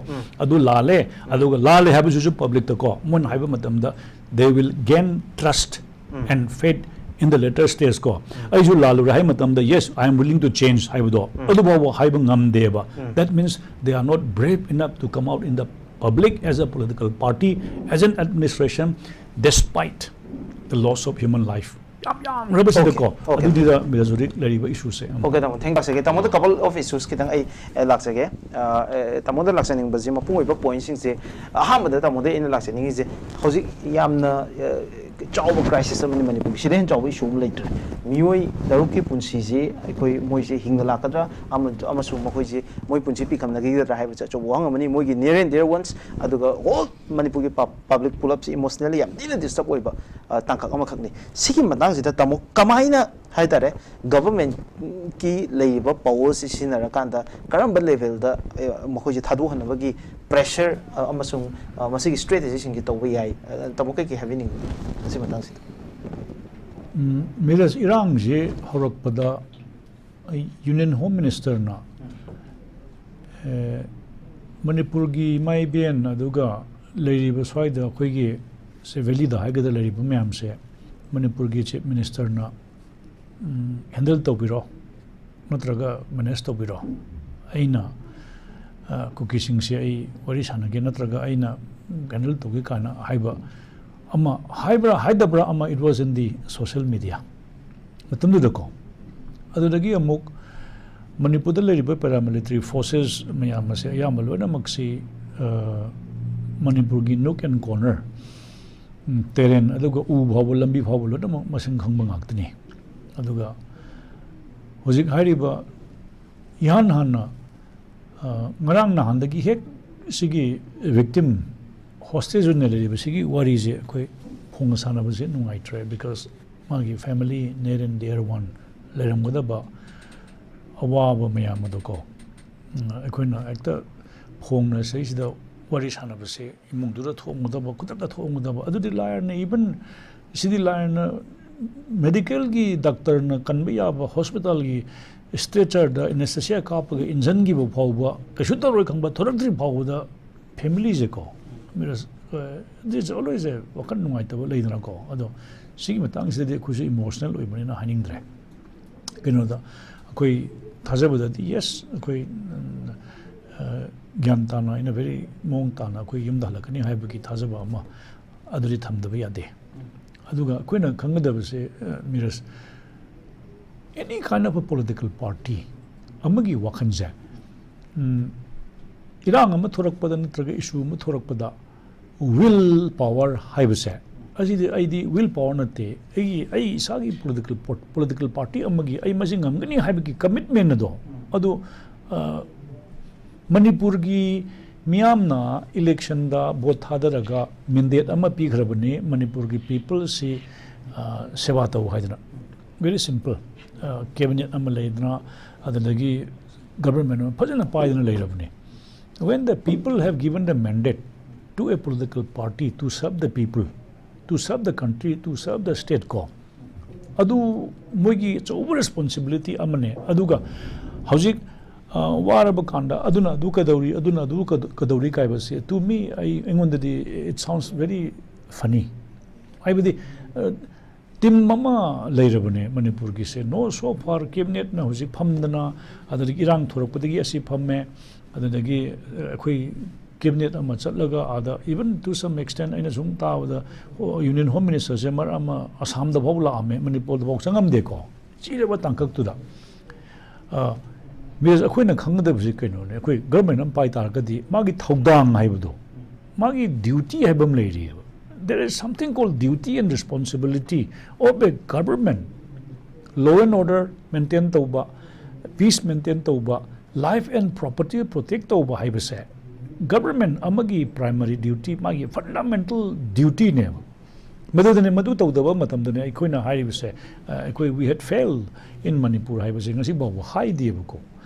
ꯑꯗꯨ ꯂꯥꯜꯂꯦ꯫ ꯑꯗꯨꯒ ꯂꯥꯜꯂꯦ ꯍꯥꯏꯕꯁꯤꯁꯨ ꯄꯕ꯭ꯂꯤꯛꯇꯀꯣ ꯃꯣꯏꯅ ꯍꯥꯏꯕ ꯃꯇꯝꯗ, they will gain trust and faith in the later stage ꯀꯣ꯫ ꯑꯩꯁꯨ ꯂꯥꯜꯂꯨꯔꯦ ꯍꯥꯏ ꯃꯇꯝꯗ, yes, I am willing to change ꯍꯥꯏꯕꯗꯣ ꯑꯗꯨ ꯐꯥꯎꯕ ꯍꯥꯏꯕ ꯉꯝꯗꯦꯕ꯫ That means they are not brave enough to come out in the public as a political party, as an administration, despite the loss of human life. ꯌꯥꯝ ꯌꯥꯝꯈ꯭ꯔꯕꯁꯤꯗꯀꯣ꯫ Okay, okay. ꯑꯗꯨꯗꯨꯗ ꯃꯤꯔꯖ ꯍꯧꯖꯤꯛ ꯂꯩꯔꯤꯕ ꯏꯁꯨꯁꯦ꯫ Okay, ꯇꯥꯃꯣ, thank you. ꯂꯥꯛꯆꯒꯦ ꯇꯥꯃꯣꯗ couple of issues ꯈꯤꯇꯪ ꯑꯩ ꯑꯦ, ꯂꯥꯛꯆꯒꯦ꯫ ꯑ, ꯑꯦ, ꯇꯥꯃꯣꯗ ꯂꯥꯛꯆꯅꯤꯡꯕꯁꯦ ꯃꯄꯨꯡ ꯑꯣꯏꯕ ꯄꯣꯏꯟꯁꯤꯡꯁꯦ, ꯑꯍꯥꯟꯕꯗ ꯇꯥꯃꯣꯗ ꯑꯩꯅ ꯂꯥꯛꯆꯅꯤꯡꯉꯤꯁꯦ, ꯍꯧꯖꯤꯛ ꯌꯥꯝꯅ ꯑ, ꯆꯥꯎꯕ ꯀ꯭ꯔꯥꯏꯁꯤꯁ ꯑꯃꯅꯤ ꯃꯅꯤꯄꯨꯔꯒꯤ꯫ ꯁꯤꯗ ꯍꯦꯟꯅ ꯆꯥꯎꯕ ꯏꯁꯨ ꯑꯃ ꯂꯩꯇ꯭ꯔꯦ꯫ ꯃꯤꯑꯣꯏ ꯇꯔꯨꯛꯀꯤ ꯄꯨꯟꯁꯤꯁꯤ ꯑꯩꯈꯣꯏ ꯃꯣꯏꯁꯦ ꯍꯤꯡꯅ ꯂꯥꯛꯀꯗ꯭ꯔꯥ ꯑꯃ-, ꯑꯃꯁꯨꯡ ꯃꯈꯣꯏꯁꯦ ꯃꯣꯏ ꯄꯨꯟꯁꯤ ꯄꯤꯈꯝꯅꯒꯗ꯭ꯔꯥ ꯍꯥꯏꯕꯁꯦ ꯑꯆꯧꯕ ꯋꯥꯍꯪ ꯑꯃꯅꯤ꯫ ꯃꯣꯏꯒꯤ near and dear ones, ꯑꯗꯨꯒ whole ꯃꯅꯤꯄꯨꯔꯒꯤ ꯄꯕ꯭ꯂꯤꯛ ꯄꯨꯂꯞꯁꯤ ꯏꯃꯣꯁꯅꯦꯜꯂꯤ ꯌꯥꯝ ꯊꯤꯅ ꯗꯤꯁꯇꯔꯕ ꯑꯣꯏꯕ ꯑ, ꯇꯥꯡꯀꯛ ꯑꯃꯈꯛꯅꯤ꯫ ꯁꯤꯒꯤ ꯃꯇꯥꯡꯁꯤꯗ ꯇꯥꯃꯣ ꯀꯃꯥꯏꯅ ꯍꯥꯏꯇꯥꯔꯦ, ꯒꯚꯔꯟꯃꯦꯟꯠꯀꯤ ꯂꯩꯔꯤꯕ ꯄꯋꯔꯁꯤ ꯁꯤꯖꯤꯟꯅꯔꯀꯥꯟꯗ ꯀꯔꯝꯕ ꯂꯦꯚꯦꯜꯗ ꯃꯈꯣꯏꯁꯦ ꯊꯥꯗꯣꯛꯍꯟꯅꯕꯒꯤ ꯄ꯭ꯔꯦꯁꯔ ꯑꯃꯁꯨꯡ ꯃꯁꯤꯒꯤ ꯁ꯭ꯇ꯭ꯔꯦꯇꯦꯖꯤꯁꯤꯡꯁꯤ ꯇꯧꯕ ꯌꯥꯏ? ꯇꯥꯃꯣ ꯀꯩꯀꯩ ꯍꯥꯏꯕꯤꯅꯤꯡꯉꯤ ꯃꯁꯤ ꯃꯇꯥꯡꯁꯤꯗ? ꯎꯝ, ꯃꯤꯔꯖ, ꯏꯔꯥꯡꯁꯤ ꯍꯧꯔꯛꯄꯗ ꯑꯩ ꯌꯨꯅꯤꯌꯟ ꯍꯣꯝ ꯃꯤꯅꯤꯁꯇꯔꯅ, ꯑꯦ, ꯃꯅꯤꯄꯨꯔꯒꯤ ꯏꯃꯥ ꯏꯕꯦꯟ ꯑꯗꯨꯒ ꯂꯩꯔꯤꯕ ꯁ꯭ꯋꯥꯏꯗ ꯑꯩꯈꯣꯏꯒꯤ ꯁꯤ ꯚꯦꯂꯤꯗ ꯍꯥꯏꯒꯗ꯭ꯔꯥ ꯂꯩꯔꯤꯕ ꯃꯌꯥꯝꯁꯦ ꯃꯅꯤꯄꯨꯔꯒꯤ ꯆꯤꯐ ꯃꯤꯅꯤꯁꯇꯔꯅ, ꯎꯝ, ꯍꯦꯟꯗꯜ ꯇꯧꯕꯤꯔꯣ ꯅꯠꯇ꯭ꯔꯒ ꯃꯦꯅꯦꯖ ꯇꯧꯕꯤꯔꯣ, ꯑꯩꯅ, ꯑ, ꯀꯨꯀꯤꯁꯤꯡꯁꯦ ꯑꯩ ꯋꯥꯔꯤ ꯁꯥꯟꯅꯒꯦ ꯅꯠꯇ꯭ꯔꯒ ꯑꯩꯅ ꯍꯦꯟꯗꯜ ꯇꯧꯒꯦ ꯀꯥꯏꯅ ꯍꯥꯏꯕ ꯑꯃ ꯍꯥꯏꯕ꯭ꯔꯥ ꯍꯥꯏꯗꯕ꯭ꯔꯥ ꯑꯃ, it was in the social media ꯃꯇꯝꯗꯨꯗꯀꯣ꯫ ꯑꯗꯨꯗꯒꯤ ꯑꯃꯨꯛ ꯃꯅꯤꯄꯨꯔꯗ ꯂꯩꯔꯤꯕ paramilitary forces ꯃꯌꯥꯝ ꯑꯁꯦ ꯑꯌꯥꯝꯕ ꯂꯣꯏꯅꯃꯛꯁꯤ, ꯑ, ꯃꯅꯤꯄꯨꯔꯒꯤ nook and corner, um, terrain, ꯑꯗꯨꯒ ꯎ ꯐꯥꯎꯕ, ꯂꯝꯕꯤ ꯐꯥꯎꯕ ꯂꯣꯏꯅꯃꯛ ꯃꯁꯤꯡ ꯈꯪꯕ ꯉꯥꯛꯇꯅꯤ꯫ ꯑꯗꯨꯒ ꯍꯧꯖꯤꯛ ꯍꯥꯏꯔꯤꯕ ꯏꯍꯥꯟ ꯍꯥꯟꯅ ꯑ, ꯉꯔꯥꯡ ꯅꯍꯥꯟꯗꯒꯤ ꯍꯦꯛ ꯁꯤꯒꯤ victim, hostage ꯑꯣꯏꯅ ꯂꯩꯔꯤꯕ ꯁꯤꯒꯤ ꯋꯥꯔꯤꯁꯦ ꯑꯩꯈꯣꯏ ꯐꯣꯡꯅ ꯁꯥꯟꯅꯕꯁꯦ ꯅꯨꯡꯉꯥꯏꯇ꯭ꯔꯦ, because ꯃꯥꯒꯤ family, near and dear one, ꯂꯩꯔꯝꯒꯗꯕ ꯑꯋꯥꯕ ꯃꯌꯥꯝ ꯑꯗꯣꯀꯣ, ꯎꯝ, ꯑꯩꯈꯣꯏꯅ ꯍꯦꯛꯇ ꯐꯣꯡꯅ ꯁꯤꯁꯤꯗ ꯋꯥꯔꯤ ꯁꯥꯟꯅꯕꯁꯦ, ꯏꯃꯨꯡꯗꯨꯗ ꯊꯣꯛꯑꯝꯒꯗꯕ, ꯈꯨꯗꯛꯇ ꯊꯣꯛꯑꯝꯒꯗꯕ, ꯑꯗꯨꯗꯤ ꯂꯥꯏꯔꯅ, even ꯁꯤꯗꯤ ꯂꯥꯏꯔꯅ medicalꯒꯤ doctorꯅ ꯀꯟꯕ ꯌꯥꯕ hospitalꯒꯤ stretcherꯗ anesthesia ꯀꯥꯞꯄꯒ ꯏꯟꯖꯟꯈꯤꯕ ꯐꯥꯎꯕ ꯀꯩꯁꯨ ꯇꯧꯔꯣꯏ ꯈꯪꯕ ꯊꯣꯔꯛꯇ꯭ꯔꯤ ꯐꯥꯎꯕꯗ familyꯁꯦꯀꯣ, ꯃꯤꯔꯁ, ꯑ, this always a ꯋꯥꯈꯜ ꯅꯨꯡꯉꯥꯏꯇꯕ ꯂꯩꯗꯅꯀꯣ꯫ ꯑꯗꯣ ꯁꯤꯒꯤ ꯃꯇꯥꯡꯁꯤꯗꯗꯤ ꯑꯩꯈꯣꯏꯁꯨ emotional ꯑꯣꯏꯕꯅꯤꯅ ꯍꯥꯏꯅꯤꯡꯗ꯭ꯔꯦ꯫ ꯀꯩꯅꯣꯗ ꯑꯩꯈꯣꯏ ꯊꯥꯖꯕꯗꯗꯤ, yes, ꯑꯩꯈꯣꯏ, ꯎꯝ, ꯑ, ꯒ꯭ꯌꯥꯟ ꯇꯥꯅ, in a very ꯃꯑꯣꯡ ꯇꯥꯅ ꯑꯩꯈꯣꯏ ꯌꯨꯝꯗ ꯍꯜꯂꯛꯀꯅꯤ ꯍꯥꯏꯕꯒꯤ ꯊꯥꯖꯕ ꯑꯃ ꯑꯗꯨꯗꯤ ꯊꯝꯗꯕ ꯌꯥꯗꯦ꯫ ꯑꯗꯨꯒ ꯑꯩꯈꯣꯏꯅ ꯈꯪꯒꯗꯕꯁꯦ, ꯑ, ꯃꯤꯔꯁ, any kind of a political party ꯑꯃꯒꯤ ꯋꯥꯈꯜꯁꯦ, ꯎꯝ, ꯏꯔꯥꯡ ꯑꯃ ꯊꯣꯔꯛꯄꯗ ꯅꯠꯇ꯭ꯔꯒ issue ꯑꯃ ꯊꯣꯔꯛꯄꯗ will power ꯍꯥꯏꯕꯁꯦ, ꯑꯁꯤꯗꯤ ꯑꯩꯗꯤ will power ꯅꯠꯇꯦ, ꯑꯩꯒꯤ, ꯑꯩ ꯏꯁꯥꯒꯤ political ꯄꯣ-, political party ꯑꯃꯒꯤ ꯑꯩ ꯃꯁꯤ ꯉꯝꯒꯅꯤ ꯍꯥꯏꯕꯒꯤ commitment ꯑꯗꯣ, ꯑꯗꯨ, ꯑ, ꯃꯅꯤꯄꯨꯔꯒꯤ ꯃꯤꯌꯥꯝꯅ electionꯗ vote ꯊꯥꯗꯔꯒ mandate ꯑꯃ ꯄꯤꯈ꯭ꯔꯕꯅꯤ, ꯃꯅꯤꯄꯨꯔꯒꯤ peopleꯁꯤ, ꯑ, ꯁꯦꯕꯥ ꯇꯧ ꯍꯥꯏꯗꯅ꯫ Very simple. ꯑ, cabinet ꯑꯃ ꯂꯩꯗꯅ, ꯑꯗꯨꯗꯒꯤ government ꯑꯃ ꯐꯖꯅ ꯄꯥꯏꯗꯅ ꯂꯩꯔꯕꯅꯤ꯫ When the people have given the mandate to a political party to serve the people, to serve the country, to serve the state ꯀꯣ, ꯑꯗꯨ ꯃꯣꯏꯒꯤ ꯑꯆꯧꯕ responsibility ꯑꯃꯅꯦ꯫ ꯑꯗꯨꯒ ꯍꯧꯖꯤꯛ, ꯑ, ꯋꯥꯔꯕ ꯀꯥꯟꯗ ꯑꯗꯨꯅ ꯑꯗꯨ ꯀꯩꯗꯧꯔꯤ, ꯑꯗꯨꯅ ꯑꯗꯨ ꯀꯩꯗꯧ-, ꯀꯩꯗꯧꯔꯤ ꯀꯥꯏꯕꯁꯦ, to me, ꯑꯩ, ꯑꯩꯉꯣꯟꯗꯗꯤ it sounds very funny꯫ ꯍꯥꯏꯕꯗꯤ, ꯑ, team ꯑꯃ ꯂꯩꯔꯕꯅꯦ ꯃꯅꯤꯄꯨꯔꯒꯤꯁꯦ꯫ No, so far cabinetꯅ ꯍꯧꯖꯤꯛ ꯐꯝꯗꯅ, ꯑꯗꯨꯗꯒꯤ ꯏꯔꯥꯡ ꯊꯣꯔꯛꯄꯗꯒꯤ ꯑꯁꯤ ꯐꯝꯃꯦ, ꯑꯗꯨꯗꯒꯤ, ꯑ, ꯑꯩꯈꯣꯏ cabinet ꯑꯃ ꯆꯠꯂꯒ ꯑꯥꯗ, even to some extent, ꯑꯩꯅ ꯁꯨꯝ ꯇꯥꯕꯗ, ꯑꯣ, Union Home Ministerꯁꯦ ꯃꯔꯛ ꯑꯃ ꯑꯁꯥꯝꯗ ꯐꯥꯎ ꯂꯥꯛꯑꯝꯃꯦ, ꯃꯅꯤꯄꯨꯔꯗ ꯐꯥꯎ ꯆꯪꯉꯝꯗꯦꯀꯣ, ꯆꯤꯔꯕ ꯇꯥꯡꯀꯛꯇꯨꯗ꯫ ꯑ, ꯃꯤꯔꯁ, ꯑꯩꯈꯣꯏꯅ ꯈꯪꯒꯗꯕꯁꯤ ꯀꯩꯅꯣꯅꯦ, ꯑꯩꯈꯣꯏ government ꯑꯃ ꯄꯥꯏ ꯇꯥꯔꯒꯗꯤ ꯃꯥꯒꯤ ꯊꯧꯗꯥꯡ ꯍꯥꯏꯕꯗꯣ, ꯃꯥꯒꯤ duty ꯍꯥꯏꯕ ꯑꯃ ꯂꯩꯔꯤꯑꯕ꯫ There is something called duty and responsibility of a government. Law and order maintain ꯇꯧꯕ, peace maintain ꯇꯧꯕ, Life and property protect ꯇꯧꯕ ꯍꯥꯏꯕꯁꯦ government ꯑꯃꯒꯤ primary duty, ꯃꯥꯒꯤ fundamental dutyꯅꯦꯕ꯫ ꯃꯗꯨꯗꯅꯦ, ꯃꯗꯨ ꯇꯧꯗꯕ ꯃꯇꯝꯗꯅꯦ ꯑꯩꯈꯣꯏꯅ ꯍꯥꯏꯔꯤꯕꯁꯦ, ꯑ, ꯑꯩꯈꯣꯏ "We had failed in Manipur" ꯍꯥꯏꯕꯁꯦ ꯉꯁꯤ ꯐꯥꯎꯕ ꯍꯥꯏꯗꯦꯕꯀꯣ꯫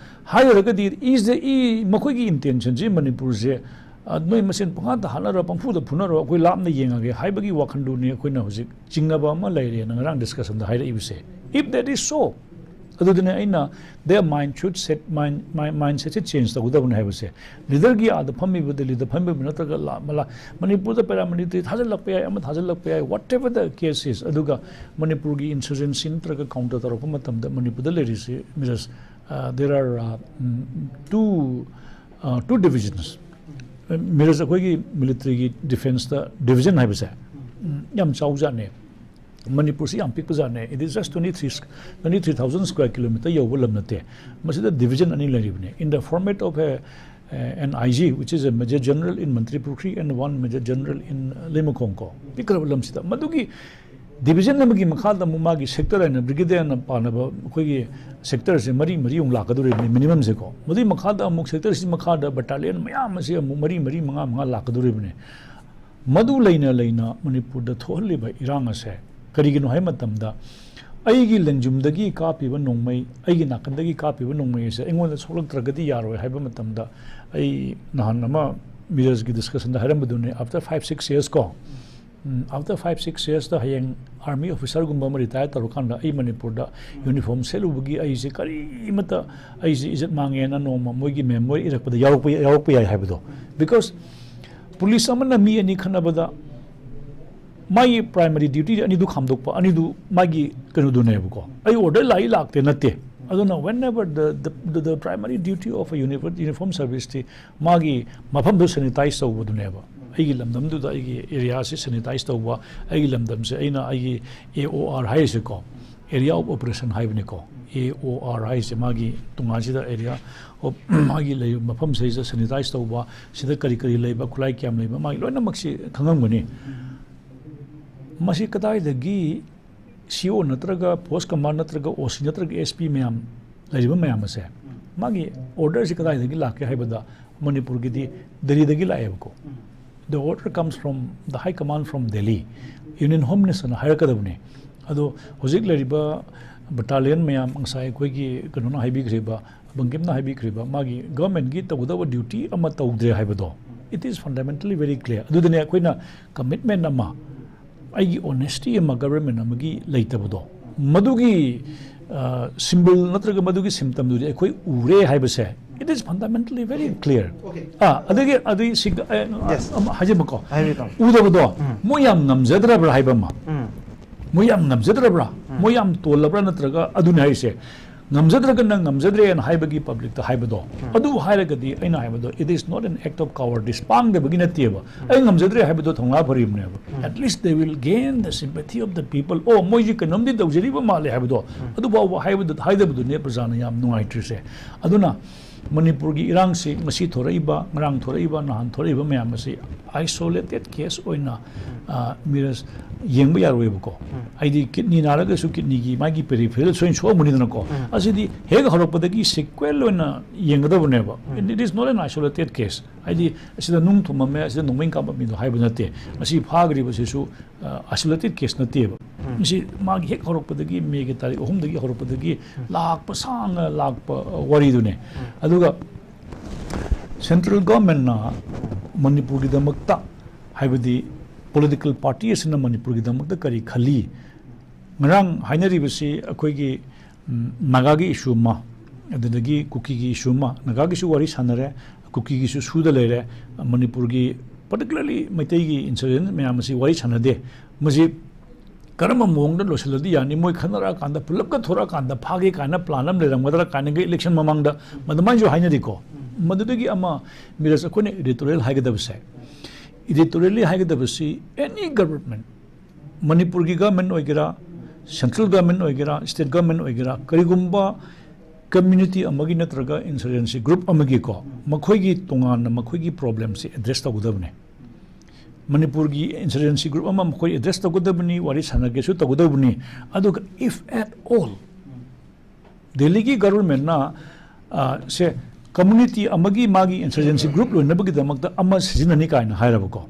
ꯍꯥꯏꯔꯒꯗꯤ is the, ꯏ, ꯃꯈꯣꯏꯒꯤ intentionꯁꯤ ꯃꯅꯤꯄꯨꯔꯁꯦ, ꯑ, ꯅꯣꯏ ꯃꯁꯦꯟ ꯄꯪꯍꯥꯠꯇ ꯍꯥꯠꯅꯔ, ꯄꯪꯐꯨꯗ ꯐꯨꯅꯔꯣ, ꯑꯩꯈꯣꯏ ꯂꯥꯞꯅ ꯌꯦꯡꯉꯒꯦ ꯍꯥꯏꯕꯒꯤ ꯋꯥꯈꯜꯗꯨꯅꯤ ꯑꯩꯈꯣꯏꯅ ꯍꯧꯖꯤꯛ ꯆꯤꯡꯅꯕ ꯑꯃ ꯂꯩꯔꯦꯅ ꯉꯔꯥꯡ discussionꯗ ꯍꯥꯏꯔꯛꯏꯕꯁꯦ꯫ If that is so, ꯑꯗꯨꯗꯨꯅ ꯑꯩꯅ their mind should set, mind, mind, mindsetꯁꯦ change ꯇꯧꯒꯗꯕꯅꯤ ꯍꯥꯏꯕꯁꯦ꯫ Leaderꯒꯤ ꯑꯥꯗ ꯐꯝꯃꯤꯕ, ꯗꯦꯜꯂꯤꯗ ꯐꯝꯃꯤꯕ ꯅꯠꯇ꯭ꯔꯒ ꯂꯥ-, ꯃꯂꯥ-, ꯃꯅꯤꯄꯨꯔꯗ paramilitary ꯊꯥꯖꯤꯜꯂꯛꯄ ꯌꯥꯏ, ꯑꯃ ꯊꯥꯖꯤꯜꯂꯛꯄ ꯌꯥꯏ, whatever the case is꯫ ꯑꯗꯨꯒ ꯃꯅꯤꯄꯨꯔꯒꯤ insurgency ꯅꯠꯇ꯭ꯔꯒ counter ꯇꯧꯔꯛꯄ ꯃꯇꯝꯗ ꯃꯅꯤꯄꯨꯔꯗ ꯂꯩꯔꯤꯁꯤ, ꯃꯤꯔꯖ, ꯑ, there are, ꯑ, ꯎꯝ, two, ꯑ, two divisions꯫ ꯃꯤꯔꯖ, ꯑꯩꯈꯣꯏꯒꯤ militaryꯒꯤ defenceꯇ division ꯍꯥꯏꯕꯁꯦ, ꯎꯝ, ꯌꯥꯝ ꯆꯥꯎꯖꯥꯠꯅꯦ꯫ ꯃꯅꯤꯄꯨꯔꯁꯤ ꯌꯥꯝ ꯄꯤꯛꯄ ꯖꯥꯠꯅꯦ꯫ It is just twenty three, twenty three thousand square kilometer ꯌꯧꯕ ꯂꯝ ꯅꯠꯇꯦ꯫ ꯃꯁꯤꯗ division ꯑꯅꯤ ꯂꯩꯔꯤꯕꯅꯦ꯫ In the format of a, an I G, which is a major general in Mantripukhri and one major general in ꯂꯩꯃꯈꯣꯡ ꯀꯣ꯫ ꯄꯤꯛꯈ꯭ꯔꯕ ꯂꯝꯁꯤꯗ꯫ ꯃꯗꯨꯒꯤ division ꯑꯃꯒꯤ ꯃꯈꯥꯗ ꯑꯃꯨꯛ ꯃꯥꯒꯤ sector ꯍꯥꯏꯅ brigade ꯍꯥꯏꯅ ꯄꯥꯅꯕ ꯑꯩꯈꯣꯏꯒꯤ sectorꯁꯦ ꯃꯔꯤ ꯃꯔꯤ ꯑꯃꯨꯛ ꯂꯥꯛꯀꯗꯧꯔꯤꯕꯅꯤ minimumꯁꯦꯀꯣ꯫ ꯃꯗꯨꯒꯤ ꯃꯈꯥꯗ ꯑꯃꯨꯛ sectorꯁꯤ ꯃꯈꯥꯗ battalion ꯃꯌꯥꯝ ꯑꯁꯤ ꯑꯃꯨꯛ ꯃꯔꯤ ꯃꯔꯤ ꯃꯉꯥ ꯃꯉꯥ ꯂꯥꯛꯀꯗꯧꯔꯤꯕꯅꯤ꯫ ꯃꯗꯨ ꯂꯩꯅ ꯂꯩꯅ ꯃꯅꯤꯄꯨꯔꯗ ꯊꯣꯛꯍꯜꯂꯤꯕ ꯏꯔꯥꯡ ꯑꯁꯦ ꯀꯔꯤꯒꯤꯅꯣ ꯍꯥꯏꯕ ꯃꯇꯝꯗ, ꯑꯩꯒꯤ ꯂꯦꯡꯖꯨꯝꯗꯒꯤ ꯀꯥꯞꯄꯤꯕ ꯅꯣꯡꯃꯩ, ꯑꯩꯒꯤ ꯅꯥꯀꯟꯗꯒꯤ ꯀꯥꯞꯄꯤꯕ ꯅꯣꯡꯃꯩ ꯑꯁꯦ ꯑꯩꯉꯣꯟꯗ ꯁꯣꯛꯂꯛꯇ꯭ꯔꯒꯗꯤ ꯌꯥꯔꯣꯏ ꯍꯥꯏꯕ ꯃꯇꯝꯗ, ꯑꯩ ꯅꯍꯥꯟ ꯑꯃ ꯃꯤꯔꯖꯒꯤ discussionꯗ ꯍꯥꯏꯔꯝꯕꯗꯨꯅꯤ, after five six years ꯀꯣ, ꯎꯝ, after five six yearsꯇ ꯍꯌꯦꯡ army officerꯒꯨꯝꯕ ꯑꯃ retire ꯇꯧꯔꯀꯥꯟꯗ ꯑꯩ ꯃꯅꯤꯄꯨꯔꯗ uniform ꯁꯦꯠꯂꯨꯕꯒꯤ ꯑꯩꯁꯦ ꯀꯔꯤꯃꯠꯇ, ꯑꯩꯁꯦ ꯏꯖꯠ ꯃꯥꯡꯉꯦꯅ ꯅꯣꯡꯃ ꯃꯣꯏꯒꯤ memory ꯏꯔꯛꯄꯗ ꯌꯥꯎꯔꯛꯄ, ꯌꯥꯎꯔꯛꯄ ꯌꯥꯏ ꯍꯥꯏꯕꯗꯣ꯫ Because police ꯑꯃꯅ ꯃꯤ ꯑꯅꯤ ꯈꯠꯅꯕꯗ ꯃꯥꯒꯤ primary duty ꯑꯅꯤꯗꯨ ꯈꯥꯝꯗꯣꯛꯄ, ꯑꯅꯤꯗꯨ ꯃꯥꯒꯤ ꯀꯩꯅꯣꯗꯨꯅꯦꯕꯀꯣ꯫ ꯑꯩ order ꯂꯥꯛꯏ ꯂꯥꯛꯇꯦ ꯅꯠꯇꯦ꯫ ꯑꯗꯨꯅ whenever the, the, the, the primary duty of a uniform, uniform serviceꯇꯤ ꯃꯥꯒꯤ ꯃꯐꯝꯗꯨ sanitize ꯇꯧꯕꯗꯨꯅꯦꯕ꯫ ꯑꯩꯒꯤ ꯂꯝꯗꯝꯗꯨꯗ ꯑꯩꯒꯤ areaꯁꯤ sanitize ꯇꯧꯕ, ꯑꯩꯒꯤ ꯂꯝꯗꯝꯁꯦ ꯑꯩꯅ ꯑꯩꯒꯤ A O R ꯍꯥꯏꯔꯤꯁꯦꯀꯣ, area of operation ꯍꯥꯏꯕꯅꯤꯀꯣ꯫ A O R ꯍꯥꯏꯁꯦ ꯃꯥꯒꯤ ꯇꯣꯉꯥꯟꯁꯤꯗ area of ꯃꯥꯒꯤ ꯂꯩꯔꯤꯕ ꯃꯐꯝꯁꯤꯗꯩꯁꯤꯗ sanitize ꯇꯧꯕ, ꯁꯤꯗ ꯀꯔꯤ ꯀꯔꯤ ꯂꯩꯕ, ꯈꯨꯠꯂꯥꯏ ꯀꯌꯥꯝ ꯂꯩꯕ, ꯃꯥꯒꯤ ꯂꯣꯏꯅꯃꯛꯁꯤ ꯈꯪꯉꯝꯒꯅꯤ꯫ ꯃꯁꯤ ꯀꯗꯥꯏꯗꯒꯤ C O ꯅꯠꯇ꯭ꯔꯒ post command ꯅꯠꯇ꯭ꯔꯒ O C ꯅꯠꯇ꯭ꯔꯒ S P ꯃꯌꯥꯝ ꯂꯩꯔꯤꯕ ꯃꯌꯥꯝ ꯑꯁꯦ ꯃꯥꯒꯤ ꯑꯣꯔꯗꯔꯁꯤ ꯀꯗꯥꯏꯗꯒꯤ ꯂꯥꯛꯀꯦ ꯍꯥꯏꯕꯗ, ꯃꯅꯤꯄꯨꯔꯒꯤꯗꯤ ꯗꯦꯜꯂꯤꯗꯒꯤ ꯂꯥꯛꯑꯦꯕꯀꯣ꯫ "The order comes from the high command from Delhi, Union Home Minister"ꯅ ꯍꯥꯏꯔꯛꯀꯗꯕꯅꯤ꯫ ꯑꯗꯣ ꯍꯧꯖꯤꯛ ꯂꯩꯔꯤꯕ ꯕꯇꯥꯂꯤꯌꯟ ꯃꯌꯥꯝ, ꯉꯁꯥꯏ ꯑꯩꯈꯣꯏꯒꯤ ꯀꯩꯅꯣꯅ ꯍꯥꯏꯕꯤꯈ꯭ꯔꯤꯕ, ꯕꯪꯀꯤꯝꯅ ꯍꯥꯏꯕꯤꯈ꯭ꯔꯤꯕ, ꯃꯥꯒꯤ ꯒꯚꯔꯟꯃꯦꯟꯠꯀꯤ ꯇꯧꯒꯗꯕ ꯗ꯭ꯌꯨꯇꯤ ꯑꯃ ꯇꯧꯗ꯭ꯔꯦ ꯍꯥꯏꯕꯗꯣ, it is fundamentally very clear. ꯑꯗꯨꯗꯅꯦ ꯑꯩꯈꯣꯏꯅ ꯀꯃꯤꯠꯃꯦꯟ ꯑꯃ, ꯑꯩꯒꯤ ꯑꯣꯅꯦꯁꯇꯤ ꯑꯃ ꯒꯚꯔꯟꯃꯦꯟꯠ ꯑꯃꯒꯤ ꯂꯩꯇꯕꯗꯣ, ꯃꯗꯨꯒꯤ ꯁꯤꯝꯕꯜ ꯅꯠꯇ꯭ꯔꯒ ꯃꯗꯨꯒꯤ ꯁꯤꯝꯇꯝꯗꯨꯗꯤ ꯑꯩꯈꯣꯏ ꯎꯔꯦ ꯍꯥꯏꯕꯁꯦ, it is fundamentally very clear. ꯑꯥ, ꯑꯗꯒꯤ ꯑꯗꯨꯒꯤ ꯁꯤ, ꯑꯦ, Yes. ꯑꯃ ꯍꯥꯏꯖꯕꯀꯣ, ꯍꯥꯏꯕꯤꯌꯨ, ꯇꯥꯃꯣ꯫ ꯎꯗꯕꯗꯣ, ꯎꯝ꯫ ꯃꯣꯏ ꯌꯥꯝ ꯉꯝꯖꯗ꯭ꯔꯕ꯭ꯔꯥ ꯍꯥꯏꯕ ꯑꯃ, ꯎꯝ꯫ ꯃꯣꯏ ꯌꯥꯝ ꯉꯝꯖꯗ꯭ꯔꯕ꯭ꯔꯥ, ꯎꯝ꯫ ꯃꯣꯏ ꯌꯥꯝ ꯇꯣꯜꯂꯕ꯭ꯔꯥ, ꯅꯠꯇ꯭ꯔꯒ ꯑꯗꯨꯅꯤ ꯍꯥꯏꯁꯦ, ꯉꯝꯖꯗ꯭ꯔꯒꯅ ꯉꯝꯖꯗ꯭ꯔꯦꯅ ꯍꯥꯏꯕꯒꯤ ꯄꯕ꯭ꯂꯤꯛꯇ ꯍꯥꯏꯕꯗꯣ, ꯎꯝ꯫ ꯑꯗꯨ ꯍꯥꯏꯔꯒꯗꯤ ꯑꯩꯅ ꯍꯥꯏꯕꯗꯣ, it is not an act of cowardice, ꯄꯥꯡꯗꯕꯒꯤ ꯅꯠꯇꯦꯕ꯫ ꯎꯝ꯫ ꯑꯩ ꯉꯝꯖꯗ꯭ꯔꯦ ꯍꯥꯏꯕꯗꯣ ꯊꯧꯅꯥ ꯐꯔꯤꯕꯅꯦꯕ꯫ ꯎꯝ꯫ At least they will gain the sympathy of the people. ꯑꯣ, ꯃꯣꯏꯁꯤ ꯀꯩꯅꯣꯝꯗꯤ ꯇꯧꯖꯔꯤꯕ ꯃꯥꯜꯂꯦ ꯍꯥꯏꯕꯗꯣ, ꯎꯝ꯫ ꯑꯗꯨ ꯐꯥꯎꯕ ꯍꯥꯏꯕꯗ, ꯍꯥꯏꯗꯕꯗꯨꯅꯦ ꯄ꯭ꯔꯖꯥꯅ ꯌꯥꯝ ꯅꯨꯡꯉꯥꯏꯇ꯭ꯔꯤꯁꯦ꯫ ꯑꯗꯨꯅ ꯃꯅꯤꯄꯨꯔꯒꯤ ꯏꯔꯥꯡꯁꯤ ꯉꯁꯤ ꯊꯣꯔꯛꯏꯕ, ꯉꯔꯥꯡ ꯊꯣꯔꯛꯏꯕ, ꯅꯍꯥꯟ ꯊꯣꯔꯛꯏꯕ ꯃꯌꯥꯝ ꯑꯁꯤ isolated case ꯑꯣꯏꯅ, ꯎꯝ꯫ ꯑ, ꯃꯤꯔꯁ ꯌꯦꯡꯕ ꯌꯥꯔꯣꯏꯕꯀꯣ꯫ ꯎꯝ꯫ ꯍꯥꯏꯗꯤ ꯀꯤꯗꯅꯤ ꯅꯥꯔꯒꯁꯨ ꯀꯤꯗꯅꯤꯒꯤ ꯃꯥꯒꯤ peripheral ꯁꯣꯏꯅ ꯁꯣꯛꯑꯝꯒꯅꯤꯗꯅꯀꯣ꯫ ꯎꯝ꯫ ꯑꯁꯤꯗꯤ ꯍꯦꯛ ꯍꯧꯔꯛꯄꯗꯒꯤ sequel ꯑꯣꯏꯅ ꯌꯦꯡꯒꯗꯕꯅꯦꯕ꯫ ꯎꯝ꯫ It, it is not an isolated case. ꯍꯥꯏꯗꯤ ꯑꯁꯤꯗ ꯅꯨꯡ ꯊꯨꯝꯃꯝꯃꯦ, ꯑꯁꯤꯗ ꯅꯣꯡꯃꯩ ꯀꯥꯞꯄꯝꯃꯤꯗꯣ ꯍꯥꯏꯕ ꯅꯠꯇꯦ꯫ ꯉꯁꯤ ꯐꯥꯈ꯭ꯔꯤꯕꯁꯤꯁꯨ, ꯑ, isolated case ꯅꯠꯇꯦꯕ꯫ ꯎꯝ꯫ ꯃꯁꯤ ꯃꯥꯒꯤ ꯍꯦꯛ ꯍꯧꯔꯛꯄꯗꯒꯤ, ꯃꯦꯒꯤ ꯇꯥꯔꯤꯛ ꯑꯍꯨꯝꯗꯒꯤ ꯍꯧꯔꯛꯄꯗꯒꯤ ꯎꯝ꯫ ꯂꯥꯛꯄ ꯁꯥꯡꯅ ꯂꯥꯛꯄ, ꯑ, ꯋꯥꯔꯤꯗꯨꯅꯦ꯫ ꯎꯝ꯫ ꯑꯗꯨꯒ central government ꯅ ꯃꯅꯤꯄꯨꯔꯒꯤꯗꯃꯛꯇ, ꯍꯥꯏꯕꯗꯤ political party ꯑꯁꯤꯅ ꯃꯅꯤꯄꯨꯔꯒꯤꯗꯃꯛꯇ ꯀꯔꯤ ꯈꯜꯂꯤ? ꯉꯔꯥꯡ ꯍꯥꯏꯅꯔꯤꯕꯁꯤ ꯑꯩꯈꯣꯏꯒꯤ, ꯎꯝ, ꯅꯥꯒꯥꯒꯤ issue ꯑꯃ, ꯑꯗꯨꯗꯒꯤ ꯀꯨꯀꯤꯒꯤ issue ꯑꯃ, ꯅꯥꯒꯥꯒꯤꯁꯨ ꯋꯥꯔꯤ ꯁꯥꯟꯅꯔꯦ, ꯀꯨꯀꯤꯒꯤꯁꯨ ꯁꯨꯗ ꯂꯩꯔꯦ, ꯃꯅꯤꯄꯨꯔꯒꯤ particularly ꯃꯩꯇꯩꯒꯤ insurgent ꯃꯌꯥꯝ ꯑꯁꯤ ꯋꯥꯔꯤ ꯁꯥꯟꯅꯗꯦ꯫ ꯃꯁꯤ ꯀꯔꯝꯕ ꯃꯑꯣꯡꯗ ꯂꯣꯏꯁꯤꯜꯂꯗꯤ ꯌꯥꯅꯤ? ꯃꯣꯏ ꯈꯟꯅꯔꯛꯑꯀꯥꯟꯗ, ꯄꯨꯂꯞꯀ ꯊꯣꯔꯛꯑꯀꯥꯟꯗ ꯐꯥꯒꯦ ꯀꯥꯏꯅ plan ꯑꯃ ꯂꯩꯔꯝꯒꯗ꯭ꯔꯥ ꯀꯥꯏꯅꯒ election ꯃꯃꯥꯡꯗ ꯃꯗꯨꯃꯥꯏꯅꯁꯨ ꯍꯥꯏꯅꯔꯤꯀꯣ꯫ ꯃꯗꯨꯗꯒꯤ ꯑꯃ, ꯃꯤꯔꯖ, ꯑꯩꯈꯣꯏꯅ editorial ꯍꯥꯏꯒꯗꯕꯁꯦ, editorially ꯍꯥꯏꯒꯗꯕꯁꯤ, any government, ꯃꯅꯤꯄꯨꯔꯒꯤ government ꯑꯣꯏꯒꯦꯔꯥ, central government ꯑꯣꯏꯒꯦꯔꯥ, state government ꯑꯣꯏꯒꯦꯔꯥ, ꯀꯔꯤꯒꯨꯝꯕ community ꯑꯃꯒꯤ ꯅꯠꯇ꯭ꯔꯒ insurgency group ꯑꯃꯒꯤꯀꯣ, ꯃꯈꯣꯏꯒꯤ ꯇꯣꯉꯥꯟꯅ ꯃꯈꯣꯏꯒꯤ problemꯁꯦ address ꯇꯧꯒꯗꯕꯅꯦ꯫ ꯃꯅꯤꯄꯨꯔꯒꯤ insurgency group ꯑꯃ ꯃꯈꯣꯏ address ꯇꯧꯒꯗꯕꯅꯤ, ꯋꯥꯔꯤ ꯁꯥꯟꯅꯒꯦꯁꯨ ꯇꯧꯒꯗꯕꯅꯤ꯫ ꯑꯗꯨꯒ if at all ꯗꯦꯜꯂꯤꯒꯤ government ꯅ, ꯑ, ꯁꯦ, ꯀꯝꯃꯨꯅꯤꯇꯤ ꯑꯃꯒꯤ ꯃꯥꯒꯤ ꯏꯟꯁꯔꯖꯦꯟꯁꯤ ꯒ꯭ꯔꯨꯞ ꯂꯣꯏꯅꯕꯒꯤꯗꯃꯛꯇ ꯑꯃ ꯁꯤꯖꯤꯟꯅꯅꯤ ꯀꯥꯏꯅ ꯍꯥꯏꯔꯕꯀꯣ,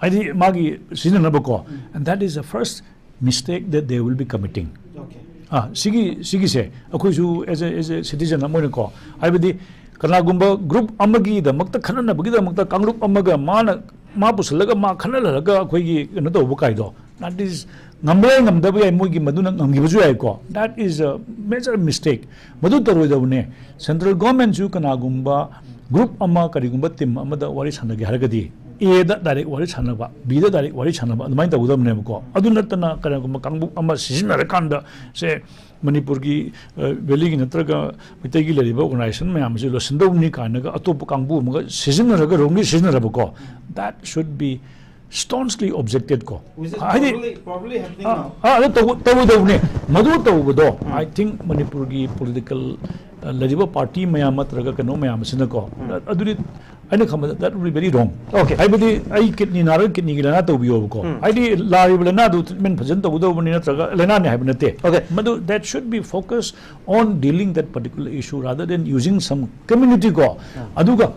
ꯍꯥꯏꯗꯤ ꯃꯥꯒꯤ ꯁꯤꯖꯤꯟꯅꯅꯕꯀꯣ, and that is the first mistake that they will be committing. Okay. ꯑꯥ, ꯁꯤꯒꯤ ꯁꯤꯒꯤꯁꯦ ꯑꯩꯈꯣꯏꯁꯨ as a as a citizen ꯑꯃ ꯑꯣꯏꯅꯀꯣ, ꯍꯥꯏꯕꯗꯤ ꯀꯅꯥꯒꯨꯝꯕ ꯒ꯭ꯔꯨꯞ ꯑꯃꯒꯤꯗꯃꯛꯇ ꯈꯠꯅꯅꯕꯒꯤꯗꯃꯛꯇ ꯀꯥꯡꯂꯨꯞ ꯑꯃꯒ ꯃꯥꯅ ꯃꯥ ꯄꯨꯁꯜꯂꯒ ꯃꯥ ꯈꯠꯅꯍꯜꯂꯒ ꯑꯩꯈꯣꯏꯒꯤ ꯀꯩꯅꯣ ꯇꯧꯕ ꯀꯥꯏꯗꯣ, that is, ꯉꯝꯕ ꯌꯥꯏ, ꯉꯝꯗꯕ ꯌꯥꯏ, ꯃꯣꯏꯒꯤ ꯃꯗꯨꯅ ꯉꯝꯈꯤꯕꯁꯨ ꯌꯥꯏꯀꯣ, that is a major mistake. ꯃꯗꯨ ꯇꯧꯔꯣꯏꯗꯕꯅꯦ꯫ ꯁꯦꯟꯇ꯭ꯔꯦꯜ ꯒꯣꯔꯃꯦꯟꯁꯨ ꯀꯅꯥꯒꯨꯝꯕ ꯒ꯭ꯔꯨꯞ ꯑꯃ, ꯀꯔꯤꯒꯨꯝꯕ ꯇꯤꯝ ꯑꯃꯗ ꯋꯥꯔꯤ ꯁꯥꯟꯅꯒꯦ ꯍꯥꯏꯔꯒꯗꯤ, ꯑꯦꯗ ꯗꯥꯏꯔꯦꯛ ꯋꯥꯔꯤ ꯁꯥꯟꯅꯕ, ꯕꯤꯗ ꯗꯥꯏꯔꯦꯛ ꯋꯥꯔꯤ ꯁꯥꯟꯅꯕ, ꯑꯗꯨꯃꯥꯏꯅ ꯇꯧꯒꯗꯕꯅꯦꯕꯀꯣ꯫ ꯑꯗꯨ ꯅꯠꯇꯅ ꯀꯔꯤꯒꯨꯝꯕ ꯀꯥꯡꯕꯨ ꯑꯃ ꯁꯤꯖꯤꯟꯅꯔꯀꯥꯟꯗ, ꯁꯦ, ꯃꯅꯤꯄꯨꯔꯒꯤ, ꯑ, ꯚꯦꯂꯤꯒꯤ ꯅꯠꯇ꯭ꯔꯒ ꯃꯩꯇꯩꯒꯤ ꯂꯩꯔꯤꯕ ꯑꯣꯔꯒꯅꯥꯏꯖꯦꯁꯟ ꯃꯌꯥꯝ ꯑꯁꯤ ꯂꯣꯏꯁꯤꯟꯗꯧꯕꯅꯤ ꯀꯥꯏꯅꯒ ꯑꯇꯣꯞꯄ ꯀꯥꯡꯕꯨ ꯑꯃꯒ ꯁꯤꯖꯤꯟꯅꯔꯒ, ꯔꯣꯡꯂꯤ ꯁꯤꯖꯤꯟꯅꯔꯕꯀꯣ, that should be staunchly objected ꯀꯣ꯫ Which is ꯍꯥꯏꯗꯤ, probably, probably happening ꯑꯥ, now. ꯑꯥ, ꯑꯗꯨ ꯇꯧ-, ꯇꯧꯔꯣꯏꯗꯧꯕꯅꯦ꯫ ꯃꯗꯨ ꯇꯧꯕꯗꯣ, I think, ꯃꯅꯤꯄꯨꯔꯒꯤ ꯄꯣꯂꯤꯇꯤꯀꯦꯜ, ꯑ, ꯂꯩꯔꯤꯕ ꯄꯥꯔꯇꯤ ꯃꯌꯥꯝ ꯅꯠꯇ꯭ꯔꯒ ꯀꯩꯅꯣ ꯃꯌꯥꯝ ꯑꯁꯤꯅꯀꯣ, ꯑꯗꯨꯗꯤ ꯑꯩꯅ ꯈꯟꯕꯗ that will be very wrong. Okay. ꯍꯥꯏꯕꯗꯤ ꯑꯩ ꯀꯤꯠꯅꯤ ꯅꯥꯔꯒ ꯀꯤꯠꯅꯤꯒꯤ ꯂꯥꯏꯅꯥ ꯇꯧꯕꯤꯌꯣꯕꯀꯣ꯫ ꯍꯥꯏꯗꯤ ꯂꯥꯛꯏꯕ ꯂꯥꯏꯅꯥꯗꯨ ꯇ꯭ꯔꯤꯠꯃꯦꯟ ꯐꯖꯅ ꯇꯧꯒꯗꯧꯕꯅꯤ, ꯅꯠꯇ꯭ꯔꯒ ꯂꯥꯏꯅꯥꯅꯤ ꯍꯥꯏꯕ ꯅꯠꯇꯦ꯫ Okay. ꯃꯗꯨ, that should be focused on dealing that particular issue rather than using some community ꯀꯣ꯫ ꯑꯗꯨꯒ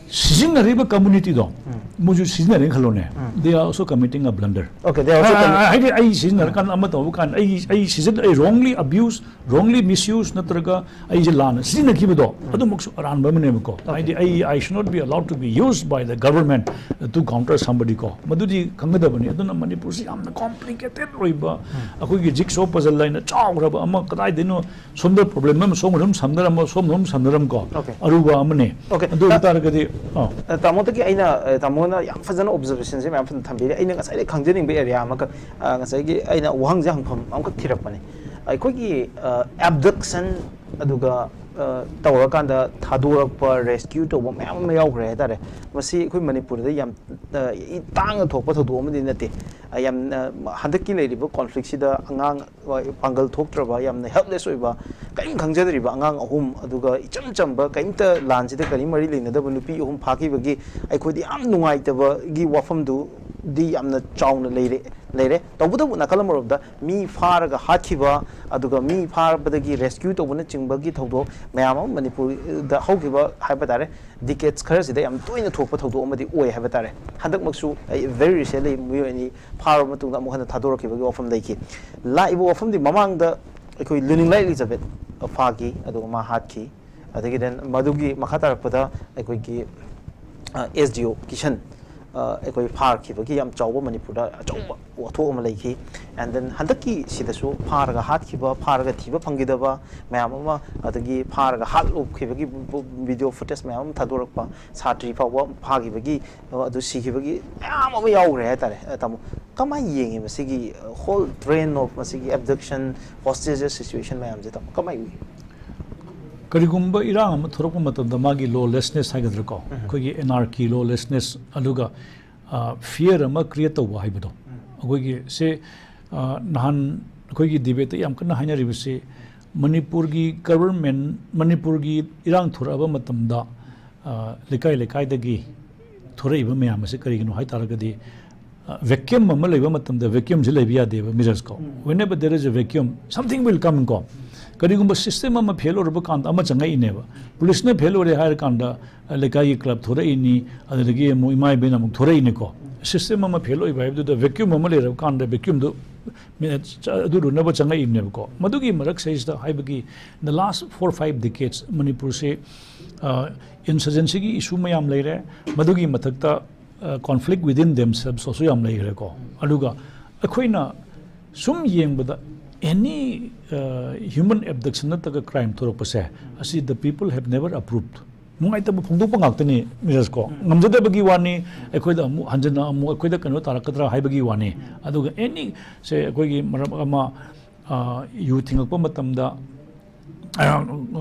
ꯁꯤꯖꯤꯟꯅꯔꯤꯕ ꯀꯝꯃꯨꯅꯤꯇꯤꯗꯣ, ꯃꯣꯏꯁꯨ ꯁꯤꯖꯤꯟꯅꯔꯦꯅ ꯈꯜꯂꯣꯅꯦ, they are also committing a blunder. Okay, they are also ꯑ, committing- ꯑ, ꯍꯥꯏꯗꯤ ꯑꯩ ꯁꯤꯖꯤꯟꯅꯔꯀꯥꯟꯗ ꯑꯃ ꯇꯧꯕ ꯀꯥꯟꯗ ꯑꯩ, ꯑꯩ ꯁꯤꯖꯤꯟ-, ꯑꯩ wrongly abuse, wrongly misuse ꯅꯠꯇ꯭ꯔꯒ ꯑꯩꯁꯦ ꯂꯥꯟꯅ ꯁꯤꯖꯤꯟꯅꯈꯤꯕꯗꯣ, ꯑꯗꯨꯃꯛꯁꯨ ꯑꯔꯥꯟꯕ ꯑꯃꯅꯦꯕꯀꯣ꯫ ꯍꯥꯏꯗꯤ ꯑꯩ, I should not be allowed to be used by the government to counter somebody ꯀꯣ꯫ ꯃꯗꯨꯗꯤ ꯈꯪꯒꯗꯕꯅꯤ꯫ ꯑꯗꯨꯅ ꯃꯅꯤꯄꯨꯔꯁꯤ ꯌꯥꯝꯅ complicated ꯑꯣꯏꯕ, ꯑꯩꯈꯣꯏꯒꯤ jigsaw puzzle ꯍꯥꯏꯅ ꯆꯥꯎꯈ꯭ꯔꯕ ꯑꯃ, ꯀꯗꯥꯏꯗꯩꯅꯣ ꯁꯣꯝꯗ ꯄ꯭ꯔꯣꯕ꯭ꯂꯦꯝ ꯑꯃ ꯁꯣꯝꯗ ꯑꯗꯨꯝ ꯁꯝꯅꯔꯝꯕ, ꯁꯣꯝꯗ ꯑꯗꯨꯝ ꯁꯝꯅꯔꯝꯀꯣ꯫ Okay. ꯑꯔꯨꯕ ꯑꯃꯅꯦ꯫ Okay. ꯑꯗꯨ ꯑꯣꯏꯕ ꯇꯥꯔꯒꯗꯤ, ꯑꯥ꯫ ꯑ, ꯇꯥꯃꯣꯗꯒꯤ ꯑꯩꯅ, ꯑ, ꯇꯥꯃꯣꯅ ꯌꯥꯝ ꯐꯖꯅ ꯑꯣꯕꯖꯔꯕꯦꯁꯟꯁꯦ ꯃꯌꯥꯝ ꯐꯖꯅ ꯊꯝꯕꯤꯔꯦ꯫ ꯑꯩꯅ ꯉꯁꯥꯏꯗꯩ ꯈꯪꯖꯅꯤꯡꯕ ꯑꯦꯔꯤꯌꯥ ꯑꯃꯈꯛ, ꯑ, ꯉꯁꯥꯏꯒꯤ ꯑꯩꯅ ꯋꯥꯍꯪꯁꯦ ꯍꯪꯐꯝ ꯑꯃꯈꯛ ꯊꯤꯔꯛꯄꯅꯦ꯫ ꯑꯩꯈꯣꯏꯒꯤ, ꯑ, ꯑꯦꯕꯗꯛꯁꯟ ꯑꯗꯨꯒ, ꯑ, ꯇꯧꯔꯀꯥꯟꯗ ꯊꯥꯗꯣꯔꯛꯄ, ꯔꯦꯁꯀ꯭ꯌꯨ ꯇꯧꯕ ꯃꯌꯥꯝ ꯑꯃ ꯌꯥꯎꯈ꯭ꯔꯦ ꯍꯥꯏꯇꯥꯔꯦ꯫ ꯃꯁꯤ ꯑꯩꯈꯣꯏ ꯃꯅꯤꯄꯨꯔꯗ ꯌꯥꯝ, ꯑ, ꯇꯥꯡꯅ ꯊꯣꯛꯄ ꯊꯧꯗꯣꯛ ꯑꯃꯗꯤ ꯅꯠꯇꯦ꯫ ꯑ, ꯌꯥꯝꯅ ꯍꯟꯗꯛꯀꯤ ꯂꯩꯔꯤꯕ ꯀꯣꯟꯐ꯭ꯂꯤꯛꯁꯤꯗ ꯑꯉꯥꯡ, ꯑ, ꯄꯥꯡꯒꯜ ꯊꯣꯛꯇ꯭ꯔꯕ, ꯌꯥꯝꯅ ꯍꯦꯜꯞꯂꯦꯁ ꯑꯣꯏꯕ, ꯀꯔꯤꯝ ꯈꯪꯖꯗ꯭ꯔꯤꯕ ꯑꯉꯥꯡ ꯑꯍꯨꯝ, ꯑꯗꯨꯒ ꯏꯆꯝ ꯆꯝꯕ, ꯀꯔꯤꯝꯇ ꯂꯥꯟꯁꯤꯗ ꯀꯔꯤꯝ ꯃꯔꯤ ꯂꯩꯅꯗꯕ ꯅꯨꯄꯤ ꯑꯍꯨꯝ ꯐꯥꯈꯤꯕꯒꯤ ꯑꯩꯈꯣꯏꯗ ꯌꯥꯝ ꯅꯨꯡꯉꯥꯏꯇꯕꯒꯤ ꯋꯥꯐꯝꯗꯨ ꯗꯤ ꯌꯥꯝꯅ ꯆꯥꯎꯅ ꯂꯩꯔꯦ꯫ ꯂꯩꯔꯦ꯫ ꯇꯧꯕꯇꯕꯨ ꯅꯥꯀꯜ ꯑꯃꯔꯣꯝꯗ ꯃꯤ ꯐꯥꯔꯒ ꯍꯥꯠꯈꯤꯕ, ꯑꯗꯨꯒ ꯃꯤ ꯐꯥꯕꯗꯒꯤ ꯔꯦꯁꯀ꯭ꯌꯨ ꯇꯧꯕꯅꯆꯤꯡꯕꯒꯤ ꯊꯧꯗꯣꯛ ꯃꯌꯥꯝ ꯑꯃ ꯃꯅꯤꯄꯨꯔꯗ ꯍꯧꯈꯤꯕ ꯍꯥꯏꯕ ꯇꯥꯔꯦ, ꯗꯤꯀꯦꯠꯁ ꯈꯔꯁꯤꯗ ꯌꯥꯝ ꯇꯣꯏꯅ ꯊꯣꯛꯄ ꯊꯧꯗꯣꯛ ꯑꯃꯗꯤ ꯑꯣꯏ ꯍꯥꯏꯕ ꯇꯥꯔꯦ꯫ ꯍꯟꯗꯛꯃꯛꯁꯨ ꯑꯩ ꯚꯦꯔꯤ ꯔꯤꯁꯦꯟꯂꯤ ꯃꯤꯑꯣꯏ ꯑꯅꯤ ꯐꯥꯔꯕ ꯃꯇꯨꯡꯗ ꯑꯃꯨꯛ ꯍꯟꯅ ꯊꯥꯗꯣꯔꯛꯈꯤꯕꯒꯤ ꯋꯥꯐꯝ ꯂꯩꯈꯤ꯫ ꯂꯥꯛꯏꯕ ꯋꯥꯐꯝꯗꯤ ꯃꯃꯥꯡꯗ ꯑꯩꯈꯣꯏ ꯂꯨꯏꯅꯤꯡꯂꯥꯏ ꯏꯂꯤꯖꯥꯕꯦꯠ ꯐꯥꯈꯤ, ꯑꯗꯨꯒ ꯃꯥ ꯍꯥꯠꯈꯤ꯫ ꯑꯗꯒꯤ then ꯃꯗꯨꯒꯤ ꯃꯈꯥ ꯇꯥꯔꯛꯄꯗ ꯑꯩꯈꯣꯏꯒꯤ ꯑꯦꯁ ꯗꯤ ꯑꯣ ꯀꯤꯁꯟ, ꯑ, ꯑꯩꯈꯣꯏ ꯐꯥꯈꯤꯕꯒꯤ ꯌꯥꯝ ꯆꯥꯎꯕ ꯃꯅꯤꯄꯨꯔꯗ ꯑꯆꯧꯕ ꯋꯥꯊꯣꯛ ꯑꯃ ꯂꯩꯈꯤ꯫ And then ꯍꯟꯗꯛꯀꯤ ꯁꯤꯗꯁꯨ ꯐꯥꯔꯒ ꯍꯥꯠꯈꯤꯕ, ꯐꯥꯔꯒ ꯊꯤꯕ ꯐꯪꯈꯤꯗꯕ ꯃꯌꯥꯝ ꯑꯃ, ꯑꯗꯒꯤ ꯐꯥꯔꯒ ꯍꯥꯠꯂꯨꯈꯤꯕꯒꯤ ꯚꯤꯗꯤꯑꯣ ꯐꯨꯇꯦꯖ ꯃꯌꯥꯝ ꯑꯃ ꯊꯥꯗꯣꯔꯛꯄ, ꯁꯥꯇ꯭ꯔꯤ ꯐꯥꯎꯕ ꯐꯥꯈꯤꯕꯒꯤ, ꯑ, ꯑꯗꯨ ꯁꯤꯈꯤꯕꯒꯤ ꯃꯌꯥꯝ ꯑꯃ ꯌꯥꯎꯈ꯭ꯔꯦ ꯍꯥꯏꯇꯥꯔꯦ꯫ ꯑ, ꯇꯥꯃꯣ, ꯀꯃꯥꯏꯅ ꯌꯦꯡꯉꯤ ꯃꯁꯤꯒꯤ ꯍꯣꯜ ꯇ꯭ꯔꯦꯟ ꯑꯣꯐ ꯃꯁꯤꯒꯤ ꯑꯦꯕꯗꯛꯁꯟ, ꯍꯣꯁꯇꯦꯖꯦꯁ ꯁꯤꯆꯨꯋꯦꯁꯟ ꯃꯌꯥꯝꯁꯦ, ꯇꯥꯃꯣ, ꯀꯃꯥꯏꯅ ꯎꯏ? ꯀꯔꯤꯒꯨꯝꯕ ꯏꯔꯥꯡ ꯑꯃ ꯊꯣꯔꯛꯄ ꯃꯇꯝꯗ ꯃꯥꯒꯤ ꯂꯣꯂꯦꯁꯅꯦꯁ ꯍꯥꯏꯒꯗ꯭ꯔꯥꯀꯣ, ꯑꯩꯈꯣꯏꯒꯤ ꯑꯦꯅꯥꯔꯀꯤ, ꯂꯣꯂꯦꯁꯅꯦꯁ, ꯑꯗꯨꯒ ꯐꯤꯌꯔ ꯑꯃ ꯀ꯭ꯔꯤꯌꯦꯠ ꯇꯧꯕ ꯍꯥꯏꯕꯗꯣ, ꯑꯩꯈꯣꯏꯒꯤ ꯁꯦ, ꯑ, ꯅꯍꯥꯟ ꯑꯩꯈꯣꯏꯒꯤ ꯗꯤꯕꯦꯠꯇ ꯌꯥꯝ ꯀꯟꯅ ꯍꯥꯏꯅꯔꯤꯕꯁꯤ, ꯃꯅꯤꯄꯨꯔꯒꯤ ꯒꯕꯔꯟꯃꯦꯟ, ꯃꯅꯤꯄꯨꯔꯒꯤ ꯏꯔꯥꯡ ꯊꯣꯔꯛꯑꯕ ꯃꯇꯝꯗ, ꯑ, ꯂꯩꯀꯥꯏ ꯂꯩꯀꯥꯏꯗꯒꯤ ꯊꯣꯔꯛꯏꯕ ꯃꯌꯥꯝ ꯑꯁꯤ ꯀꯔꯤꯒꯤꯅꯣ ꯍꯥꯏ ꯇꯥꯔꯒꯗꯤ, ꯚꯦꯀ꯭ꯌꯨꯝ ꯑꯃ ꯂꯩꯕ ꯃꯇꯝꯗ ꯚꯦꯀ꯭ꯌꯨꯝꯁꯤ ꯂꯩꯕ ꯌꯥꯗꯦꯕ, ꯃꯤꯔꯖꯀꯣ꯫ Whenever there is a vacuum, something will come ꯀꯣ꯫ ꯀꯔꯤꯒꯨꯝꯕ ꯁꯤꯁꯇꯦꯝ ꯑꯃ ꯐꯦꯜ ꯑꯣꯏꯔꯕ ꯀꯥꯟꯗ ꯑꯃ ꯆꯪꯉꯛꯏꯅꯦꯕ꯫ ꯄꯨꯂꯤꯁꯅ ꯐꯦꯜ ꯑꯣꯏꯔꯦ ꯍꯥꯏꯔ ꯀꯥꯟꯗ, ꯑ, ꯂꯩꯀꯥꯏꯒꯤ ꯀ꯭ꯂꯕ ꯊꯣꯔꯛꯏꯅꯤ, ꯑꯗꯨꯗꯒꯤ ꯑꯃꯨꯛ ꯏꯃꯥ ꯏꯕꯦꯟ ꯑꯃꯨꯛ ꯊꯣꯔꯛꯏꯅꯤꯀꯣ꯫ ꯁꯤꯁꯇꯦꯝ ꯑꯃ ꯐꯦꯜ ꯑꯣꯏꯕ ꯍꯥꯏꯕꯗꯨꯗ ꯚꯦꯀ꯭ꯌꯨꯝ ꯑꯃ ꯂꯩꯔꯕ ꯀꯥꯟꯗ ꯚꯦꯀ꯭ꯌꯨꯝꯗꯨ ꯃꯤ-, ꯑꯗꯨ ꯂꯨꯅꯕ ꯆꯪꯉꯛꯏꯕꯅꯦꯕꯀꯣ꯫ ꯃꯗꯨꯒꯤ ꯃꯔꯛꯁꯤꯗꯩꯁꯤꯗ ꯍꯥꯏꯕꯒꯤ, the last four five decades ꯃꯅꯤꯄꯨꯔꯁꯦ, ꯑ, ꯏꯟꯁꯔꯖꯦꯟꯁꯤꯒꯤ ꯏꯁꯨ ꯃꯌꯥꯝ ꯂꯩꯔꯦ꯫ ꯃꯗꯨꯒꯤ ꯃꯊꯛꯇ conflict within themselves ꯁꯨ ꯌꯥꯝ ꯂꯩꯈ꯭ꯔꯦꯀꯣ꯫ ꯑꯗꯨꯒ ꯑꯩꯈꯣꯏꯅ ꯁꯨꯝ ꯌꯦꯡꯕꯗ, any human abduction ꯅꯠꯇ꯭ꯔꯒ ꯀ꯭ꯔꯥꯏꯝ ꯊꯣꯔꯛꯄꯁꯦ, ꯑꯁꯤ the people have never approved, ꯅꯨꯡꯉꯥꯏꯇꯕ ꯐꯣꯡꯗꯣꯛꯄ ꯉꯥꯛꯇꯅꯤ, ꯃꯤꯔꯖꯀꯣ꯫ ꯉꯝꯖꯗꯕꯒꯤ ꯋꯥꯅꯤ, ꯑꯩꯈꯣꯏꯗ ꯑꯃꯨꯛ ꯍꯟꯖꯟꯅ ꯑꯃꯨꯛ ꯑꯩꯈꯣꯏꯗ ꯀꯩꯅꯣ ꯇꯥꯔꯛꯀꯗ꯭ꯔꯥ ꯍꯥꯏꯕꯒꯤ ꯋꯥꯅꯤ꯫ ꯑꯗꯨꯒ ꯑꯦꯅꯤ ꯁꯦ, ꯑꯩꯈꯣꯏꯒꯤ ꯃꯔꯝ ꯑꯃ, ꯑ, ꯌꯨ ꯊꯤꯡꯉꯛꯄ ꯃꯇꯝꯗ, ꯑ,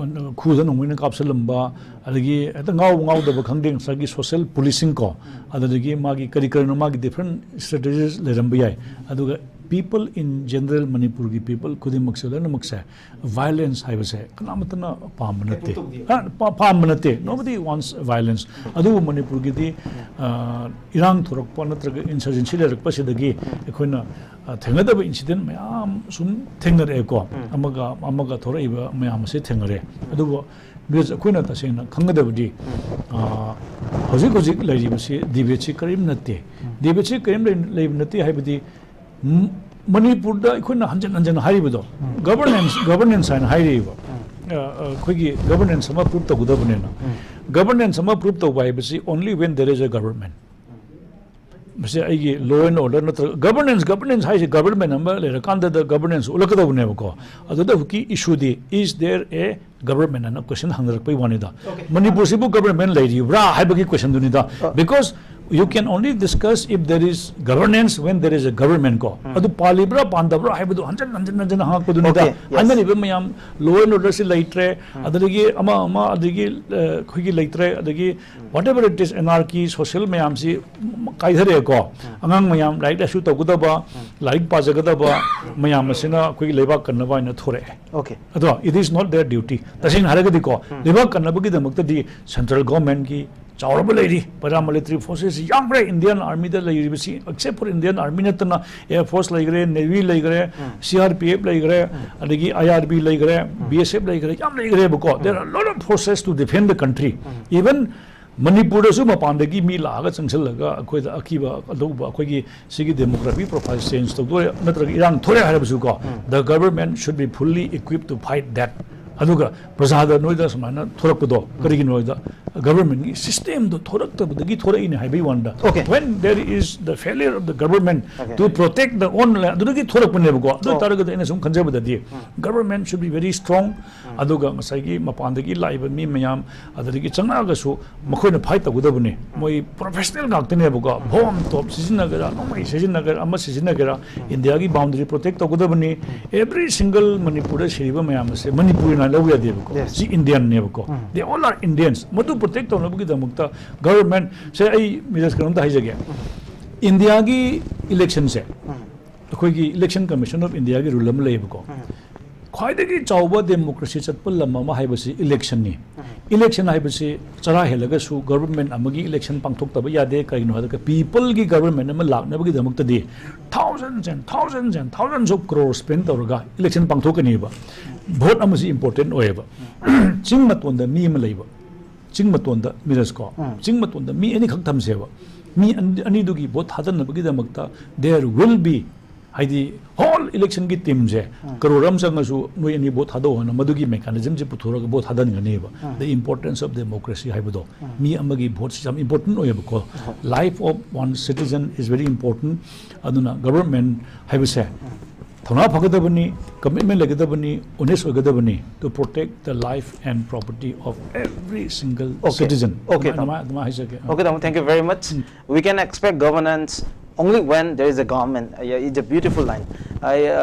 ꯈꯨꯗ ꯅꯣꯡꯃꯩꯅ ꯀꯥꯞꯁꯤꯜꯂꯝꯕ, ꯑꯗꯒꯤ ꯍꯦꯛꯇ ꯉꯥꯎꯕ ꯉꯥꯎꯗꯕ ꯈꯪꯗꯦ, ꯉꯁꯥꯏꯒꯤ ꯁꯣꯁꯦꯜ ꯄꯨꯂꯤꯁꯤꯡ ꯀꯣ, ꯑꯗꯨꯗꯒꯤ ꯃꯥꯒꯤ ꯀꯔꯤ ꯀꯔꯤꯅꯣ ꯃꯥꯒꯤ ꯗꯤꯐ꯭ꯔꯦꯟ ꯁ꯭ꯇ꯭ꯔꯦꯇꯦꯖꯤꯁ ꯂꯩꯔꯝꯕ ꯌꯥꯏ꯫ ꯑꯗꯨꯒ People in general, ꯃꯅꯤꯄꯨꯔꯒꯤ people ꯈꯨꯗꯤꯡꯃꯛꯁꯦ, ꯂꯣꯏꯅꯃꯛꯁꯦ, violence ꯍꯥꯏꯕꯁꯦ ꯀꯅꯥꯃꯠꯇꯅ ꯄꯥꯝꯕ ꯅꯠꯇꯦ꯫ ꯍꯥ, ꯄꯥ- ꯄꯥꯝꯕ ꯅꯠꯇꯦ, nobody wants violence. ꯑꯗꯨꯕꯨ ꯃꯅꯤꯄꯨꯔꯒꯤꯗꯤ, ꯑ, ꯏꯔꯥꯡ ꯊꯣꯔꯛꯄ ꯅꯠꯇ꯭ꯔꯒ insurgency ꯂꯩꯔꯛꯄꯁꯤꯗꯒꯤ ꯑꯩꯈꯣꯏꯅ, ꯑ, ꯊꯦꯡꯅꯗꯕ incident ꯃꯌꯥꯝ ꯁꯨꯝ ꯊꯦꯡꯅꯔꯛꯑꯦꯀꯣ꯫ ꯑꯃꯒ ꯑꯃꯒ ꯊꯣꯔꯛꯏꯕ ꯃꯌꯥꯝ ꯑꯁꯦ ꯊꯦꯡꯅꯔꯦ꯫ ꯑꯗꯨꯕꯨ ꯕꯤꯀꯣꯖ ꯑꯩꯈꯣꯏꯅ ꯇꯁꯦꯡꯅ ꯈꯪꯒꯗꯕꯗꯤ, ꯑ, ꯍꯧꯖꯤꯛ ꯍꯧꯖꯤꯛ ꯂꯩꯔꯤꯕꯁꯤ, debate ꯁꯤ ꯀꯔꯤꯝ ꯅꯠꯇꯦ꯫ Debate ꯁꯤ ꯀꯔꯤꯝ ꯂꯩ- ꯂꯩꯕ ꯅꯠꯇꯦ ꯍꯥꯏꯕꯗꯤ, ꯎꯝ, ꯃꯅꯤꯄꯨꯔꯗ ꯑꯩꯈꯣꯏꯅ ꯍꯟꯖꯤꯟ ꯍꯟꯖꯤꯟ ꯍꯥꯏꯔꯤꯕꯗꯣ, governance, governance ꯍꯥꯏꯅ ꯍꯥꯏꯔꯤꯕ꯫ ꯑ, ꯑ, ꯑꯩꯈꯣꯏꯒꯤ governance ꯑꯃ prove ꯇꯧꯒꯗꯕꯅꯤꯅ꯫ Governance ꯑꯃ prove ꯇꯧꯕ ꯍꯥꯏꯕꯁꯤ only when there is a government. ꯃꯁꯤ ꯑꯩꯒꯤ law and order ꯅꯠꯇ꯭ꯔꯒ governance, governance ꯍꯥꯏꯁꯦ government ꯑꯃ ꯂꯩꯔꯀꯥꯟꯗꯗ governance ꯎꯠꯂꯛꯀꯗꯧꯕꯅꯦꯕꯀꯣ꯫ ꯑꯗꯨꯗ ꯍꯧꯖꯤꯛꯀꯤ issue D, is there a government ꯑꯅ question ꯍꯪꯅꯔꯛꯄꯩ ꯋꯥꯅꯤꯗ꯫ ꯃꯅꯤꯄꯨꯔꯁꯤꯕꯨ government ꯂꯩꯔꯤꯕ꯭ꯔꯥ ꯍꯥꯏꯕꯒꯤ question ꯗꯨꯅꯤꯗ꯫ Because you can only discuss if there is governance when there is a government ꯀꯣ꯫ ꯑꯗꯨ ꯄꯥꯜꯂꯤꯕ꯭ꯔꯥ ꯄꯥꯟꯗꯕ꯭ꯔꯥ ꯍꯥꯏꯕꯗꯨ ꯍꯟꯖꯤꯟ ꯍꯟꯖꯤꯟ ꯍꯟꯖꯤꯟ ꯍꯪꯉꯛꯄꯗꯨꯅꯤꯗ꯫ Okay, yes. ꯍꯥꯏꯅꯔꯤꯕ ꯃꯌꯥꯝ, law and order ꯁꯤ ꯂꯩꯇ꯭ꯔꯦ, ꯑꯗꯒꯤ ꯑꯃ ꯑꯃ, ꯑꯗꯒꯤ, ꯑ, ꯑꯩꯈꯣꯏꯒꯤ ꯂꯩꯇ꯭ꯔꯦ, ꯑꯗꯒꯤ whatever it is, anarchy, social ꯃꯌꯥꯝꯁꯤ ꯀꯥꯏꯊꯔꯛꯑꯦꯀꯣ꯫ ꯑꯉꯥꯡ ꯃꯌꯥꯝ ꯂꯥꯏꯔꯤꯛ ꯂꯥꯏꯁꯨ ꯇꯧꯒꯗꯕ, ꯂꯥꯏꯔꯤꯛ ꯄꯥꯖꯒꯗꯕ ꯃꯌꯥꯝ ꯑꯁꯤꯅ ꯑꯩꯈꯣꯏꯒꯤ ꯂꯩꯕꯥꯛ ꯀꯟꯅꯕ ꯍꯥꯏꯅ ꯊꯣꯔꯛꯑꯦ꯫ Okay. ꯑꯗꯣ it is not their duty. ꯇꯁꯦꯡꯅ ꯍꯥꯏꯔꯒꯗꯤꯀꯣ, ꯂꯩꯕꯥꯛ ꯀꯟꯅꯕꯒꯤꯗꯃꯛꯇꯗꯤ central government ꯀꯤ ꯆꯥꯎꯔꯕ ꯂꯩꯔꯤ, paramilitary forces ꯌꯥꯝꯈ꯭ꯔꯦ꯫ Indian Army ꯗ ꯂꯩꯔꯤꯕꯁꯤ, except for Indian Army ꯅꯠꯇꯅ, Air Force ꯂꯩꯈ꯭ꯔꯦ, Navy ꯂꯩꯈ꯭ꯔꯦ, C R P F ꯂꯩꯈ꯭ꯔꯦ, ꯑꯗꯒꯤ I R B ꯂꯩꯈ꯭ꯔꯦ, B S F ꯂꯩꯈ꯭ꯔꯦ, ꯌꯥꯝ ꯂꯩꯈ꯭ꯔꯦꯕꯀꯣ꯫ There are a lot of forces to defend the country. Even ꯃꯅꯤꯄꯨꯔꯗꯁꯨ ꯃꯄꯥꯟꯗꯒꯤ ꯃꯤ ꯂꯥꯛꯑꯒ ꯆꯪꯁꯤꯜꯂꯒ ꯑꯩꯈꯣꯏꯗ ꯑꯀꯤꯕ ꯑꯗꯧꯕ, ꯑꯩꯈꯣꯏꯒꯤ ꯁꯤꯒꯤ demography profile change ꯇꯧꯗꯣꯔꯦ ꯅꯠꯇ꯭ꯔꯒ ꯏꯔꯥꯡ ꯊꯣꯔꯦ ꯍꯥꯏꯔꯕꯁꯨꯀꯣ, the government should be fully equipped to fight that. ꯑꯗꯨꯒ ꯄ꯭ꯔꯖꯥꯗ ꯅꯣꯏꯗ ꯁꯨꯃꯥꯏꯅ ꯊꯣꯔꯛꯄꯗꯣ ꯀꯔꯤꯒꯤꯅꯣ ꯍꯥꯏꯗ, government ꯀꯤ system ꯗꯣ ꯊꯣꯔꯛꯇꯕꯗꯒꯤ ꯊꯣꯔꯛꯏꯅꯦ ꯍꯥꯏꯕꯒꯤ ꯋꯥꯅꯤꯗ꯫ Okay. When there is the failure of the government Okay. to protect the own land, ꯑꯗꯨꯗꯒꯤ ꯊꯣꯔꯛꯄꯅꯦꯕꯀꯣ꯫ ꯑꯗꯨ ꯑꯣ꯫ ꯑꯣꯏꯇꯥꯔꯒꯗꯤ ꯑꯩꯅ ꯁꯨꯝ ꯈꯟꯖꯕꯗꯗꯤ, government should be very strong. ꯑꯗꯨꯒ ꯉꯁꯥꯏꯒꯤ ꯃꯄꯥꯟꯗꯒꯤ ꯂꯥꯛꯏꯕ ꯃꯤ ꯃꯌꯥꯝ, ꯑꯗꯒꯤ ꯆꯪꯉꯛꯑꯒꯁꯨ ꯃꯈꯣꯏꯅ fight ꯇꯧꯒꯗꯕꯅꯤ꯫ ꯃꯣꯏ professional ꯉꯥꯛꯇꯅꯦꯕꯀꯣ꯫ ꯕꯣꯝ ꯇꯣꯞ ꯁꯤꯖꯤꯟꯅꯒꯦꯔꯥ, ꯅꯣꯡꯃꯩ ꯁꯤꯖꯤꯟꯅꯒꯦꯔꯥ, ꯑꯃ ꯁꯤꯖꯤꯟꯅꯒꯦꯔꯥ, ꯏꯟꯗꯤꯌꯥꯒꯤ boundary protect ꯇꯧꯒꯗꯕꯅꯤ꯫ Every single ꯃꯅꯤꯄꯨꯔꯗ ꯁꯤꯔꯤꯕ ꯃꯌꯥꯝ ꯑꯁꯦ ꯃꯅꯤꯄꯨꯔꯤꯅ ꯂꯧꯕ ꯌꯥꯗꯦꯕꯀꯣ꯫ Yes. ꯁꯤ Indian ꯅꯦꯕꯀꯣ꯫ They all are Indians. ꯃꯗꯨ protect ꯇꯧꯅꯕꯒꯤꯗꯃꯛꯇ government ꯁꯦ, ꯑꯩ ꯃꯤꯁ ꯀꯩꯅꯣꯝꯇ ꯍꯥꯏꯖꯒꯦ꯫ ꯏꯟꯗꯤꯌꯥꯒꯤ election ꯁꯦ ꯑꯩꯈꯣꯏꯒꯤ Election Commission of Indiaꯒꯤ rule ꯑꯃ ꯂꯩꯌꯦꯕꯀꯣ, ꯈ꯭ꯋꯥꯏꯗꯒꯤ ꯆꯥꯎꯕ democracy ꯆꯠꯄ ꯂꯝ ꯑꯃ ꯍꯥꯏꯕꯁꯤ electionꯅꯤ꯫ Election ꯍꯥꯏꯕꯁꯤ ꯆꯔꯥ ꯍꯦꯜꯂꯒꯁꯨ government ꯑꯃꯒꯤ election ꯄꯥꯡꯊꯣꯛꯇꯕ ꯌꯥꯗꯦ꯫ ꯀꯩꯒꯤꯅꯣ ꯍꯥꯏꯔꯒ peopleꯒꯤ government ꯑꯃ ꯂꯥꯛꯅꯕꯒꯤꯗꯃꯛꯇꯗꯤ thousands and thousands and thousands of crore spend ꯇꯧꯔꯒ election ꯄꯥꯡꯊꯣꯛꯀꯅꯤꯕ꯫ Vote ꯑꯃꯁꯤ important ꯑꯣꯏꯌꯦꯕ꯫ ꯆꯤꯡ ꯃꯇꯣꯟꯗ ꯃꯤ ꯑꯃ ꯂꯩꯕ, ꯆꯤꯡ ꯃꯇꯣꯟꯗ ꯃꯤꯔꯁꯀꯣ, ꯆꯤꯡ ꯃꯇꯣꯟꯗ ꯃꯤ ꯑꯅꯤꯈꯛ ꯊꯝꯁꯦꯕ꯫ ꯃꯤ ꯑꯅꯤ- ꯑꯅꯤꯗꯨꯒꯤ vote ꯊꯥꯗꯅꯕꯒꯤꯗꯃꯛꯇ there will be, ꯍꯥꯏꯗꯤ whole electionꯒꯤ teamꯁꯦ ꯀꯔꯣꯔ ꯑꯃ ꯆꯪꯉꯁꯨ ꯅꯣꯏ ꯑꯅꯤ vote ꯊꯥꯗꯧ ꯍꯥꯏꯅ ꯃꯗꯨꯒꯤ mechanismꯁꯦ ꯄꯨꯊꯣꯔꯒ vote ꯊꯥꯗꯍꯟꯒꯅꯦꯕ꯫ The importance of democracy ꯍꯥꯏꯕꯗꯣ, ꯃꯤ ꯑꯃꯒꯤ voteꯁꯤ ꯌꯥꯝ important ꯑꯣꯏꯌꯦꯕꯀꯣ꯫ Life of one citizen is very important. ꯑꯗꯨꯅ government ꯍꯥꯏꯕꯁꯦ ꯊꯧꯅꯥ ꯐꯒꯗꯕꯅꯤ, commitment ꯂꯩꯒꯗꯕꯅꯤ, honest ꯑꯣꯏꯒꯗꯕꯅꯤ to protect the life and property of every single Okay. citizen. Okay, ꯑꯗꯨꯃꯥꯏ- ꯑꯗꯨꯃꯥꯏ- ꯑꯗꯨꯃꯥꯏ ꯍꯥꯏꯖꯒꯦ꯫ Okay, Tamu, thank you very much. We can expect governance only when there is a government. Uh, yeah, it's a beautiful line. I, uh,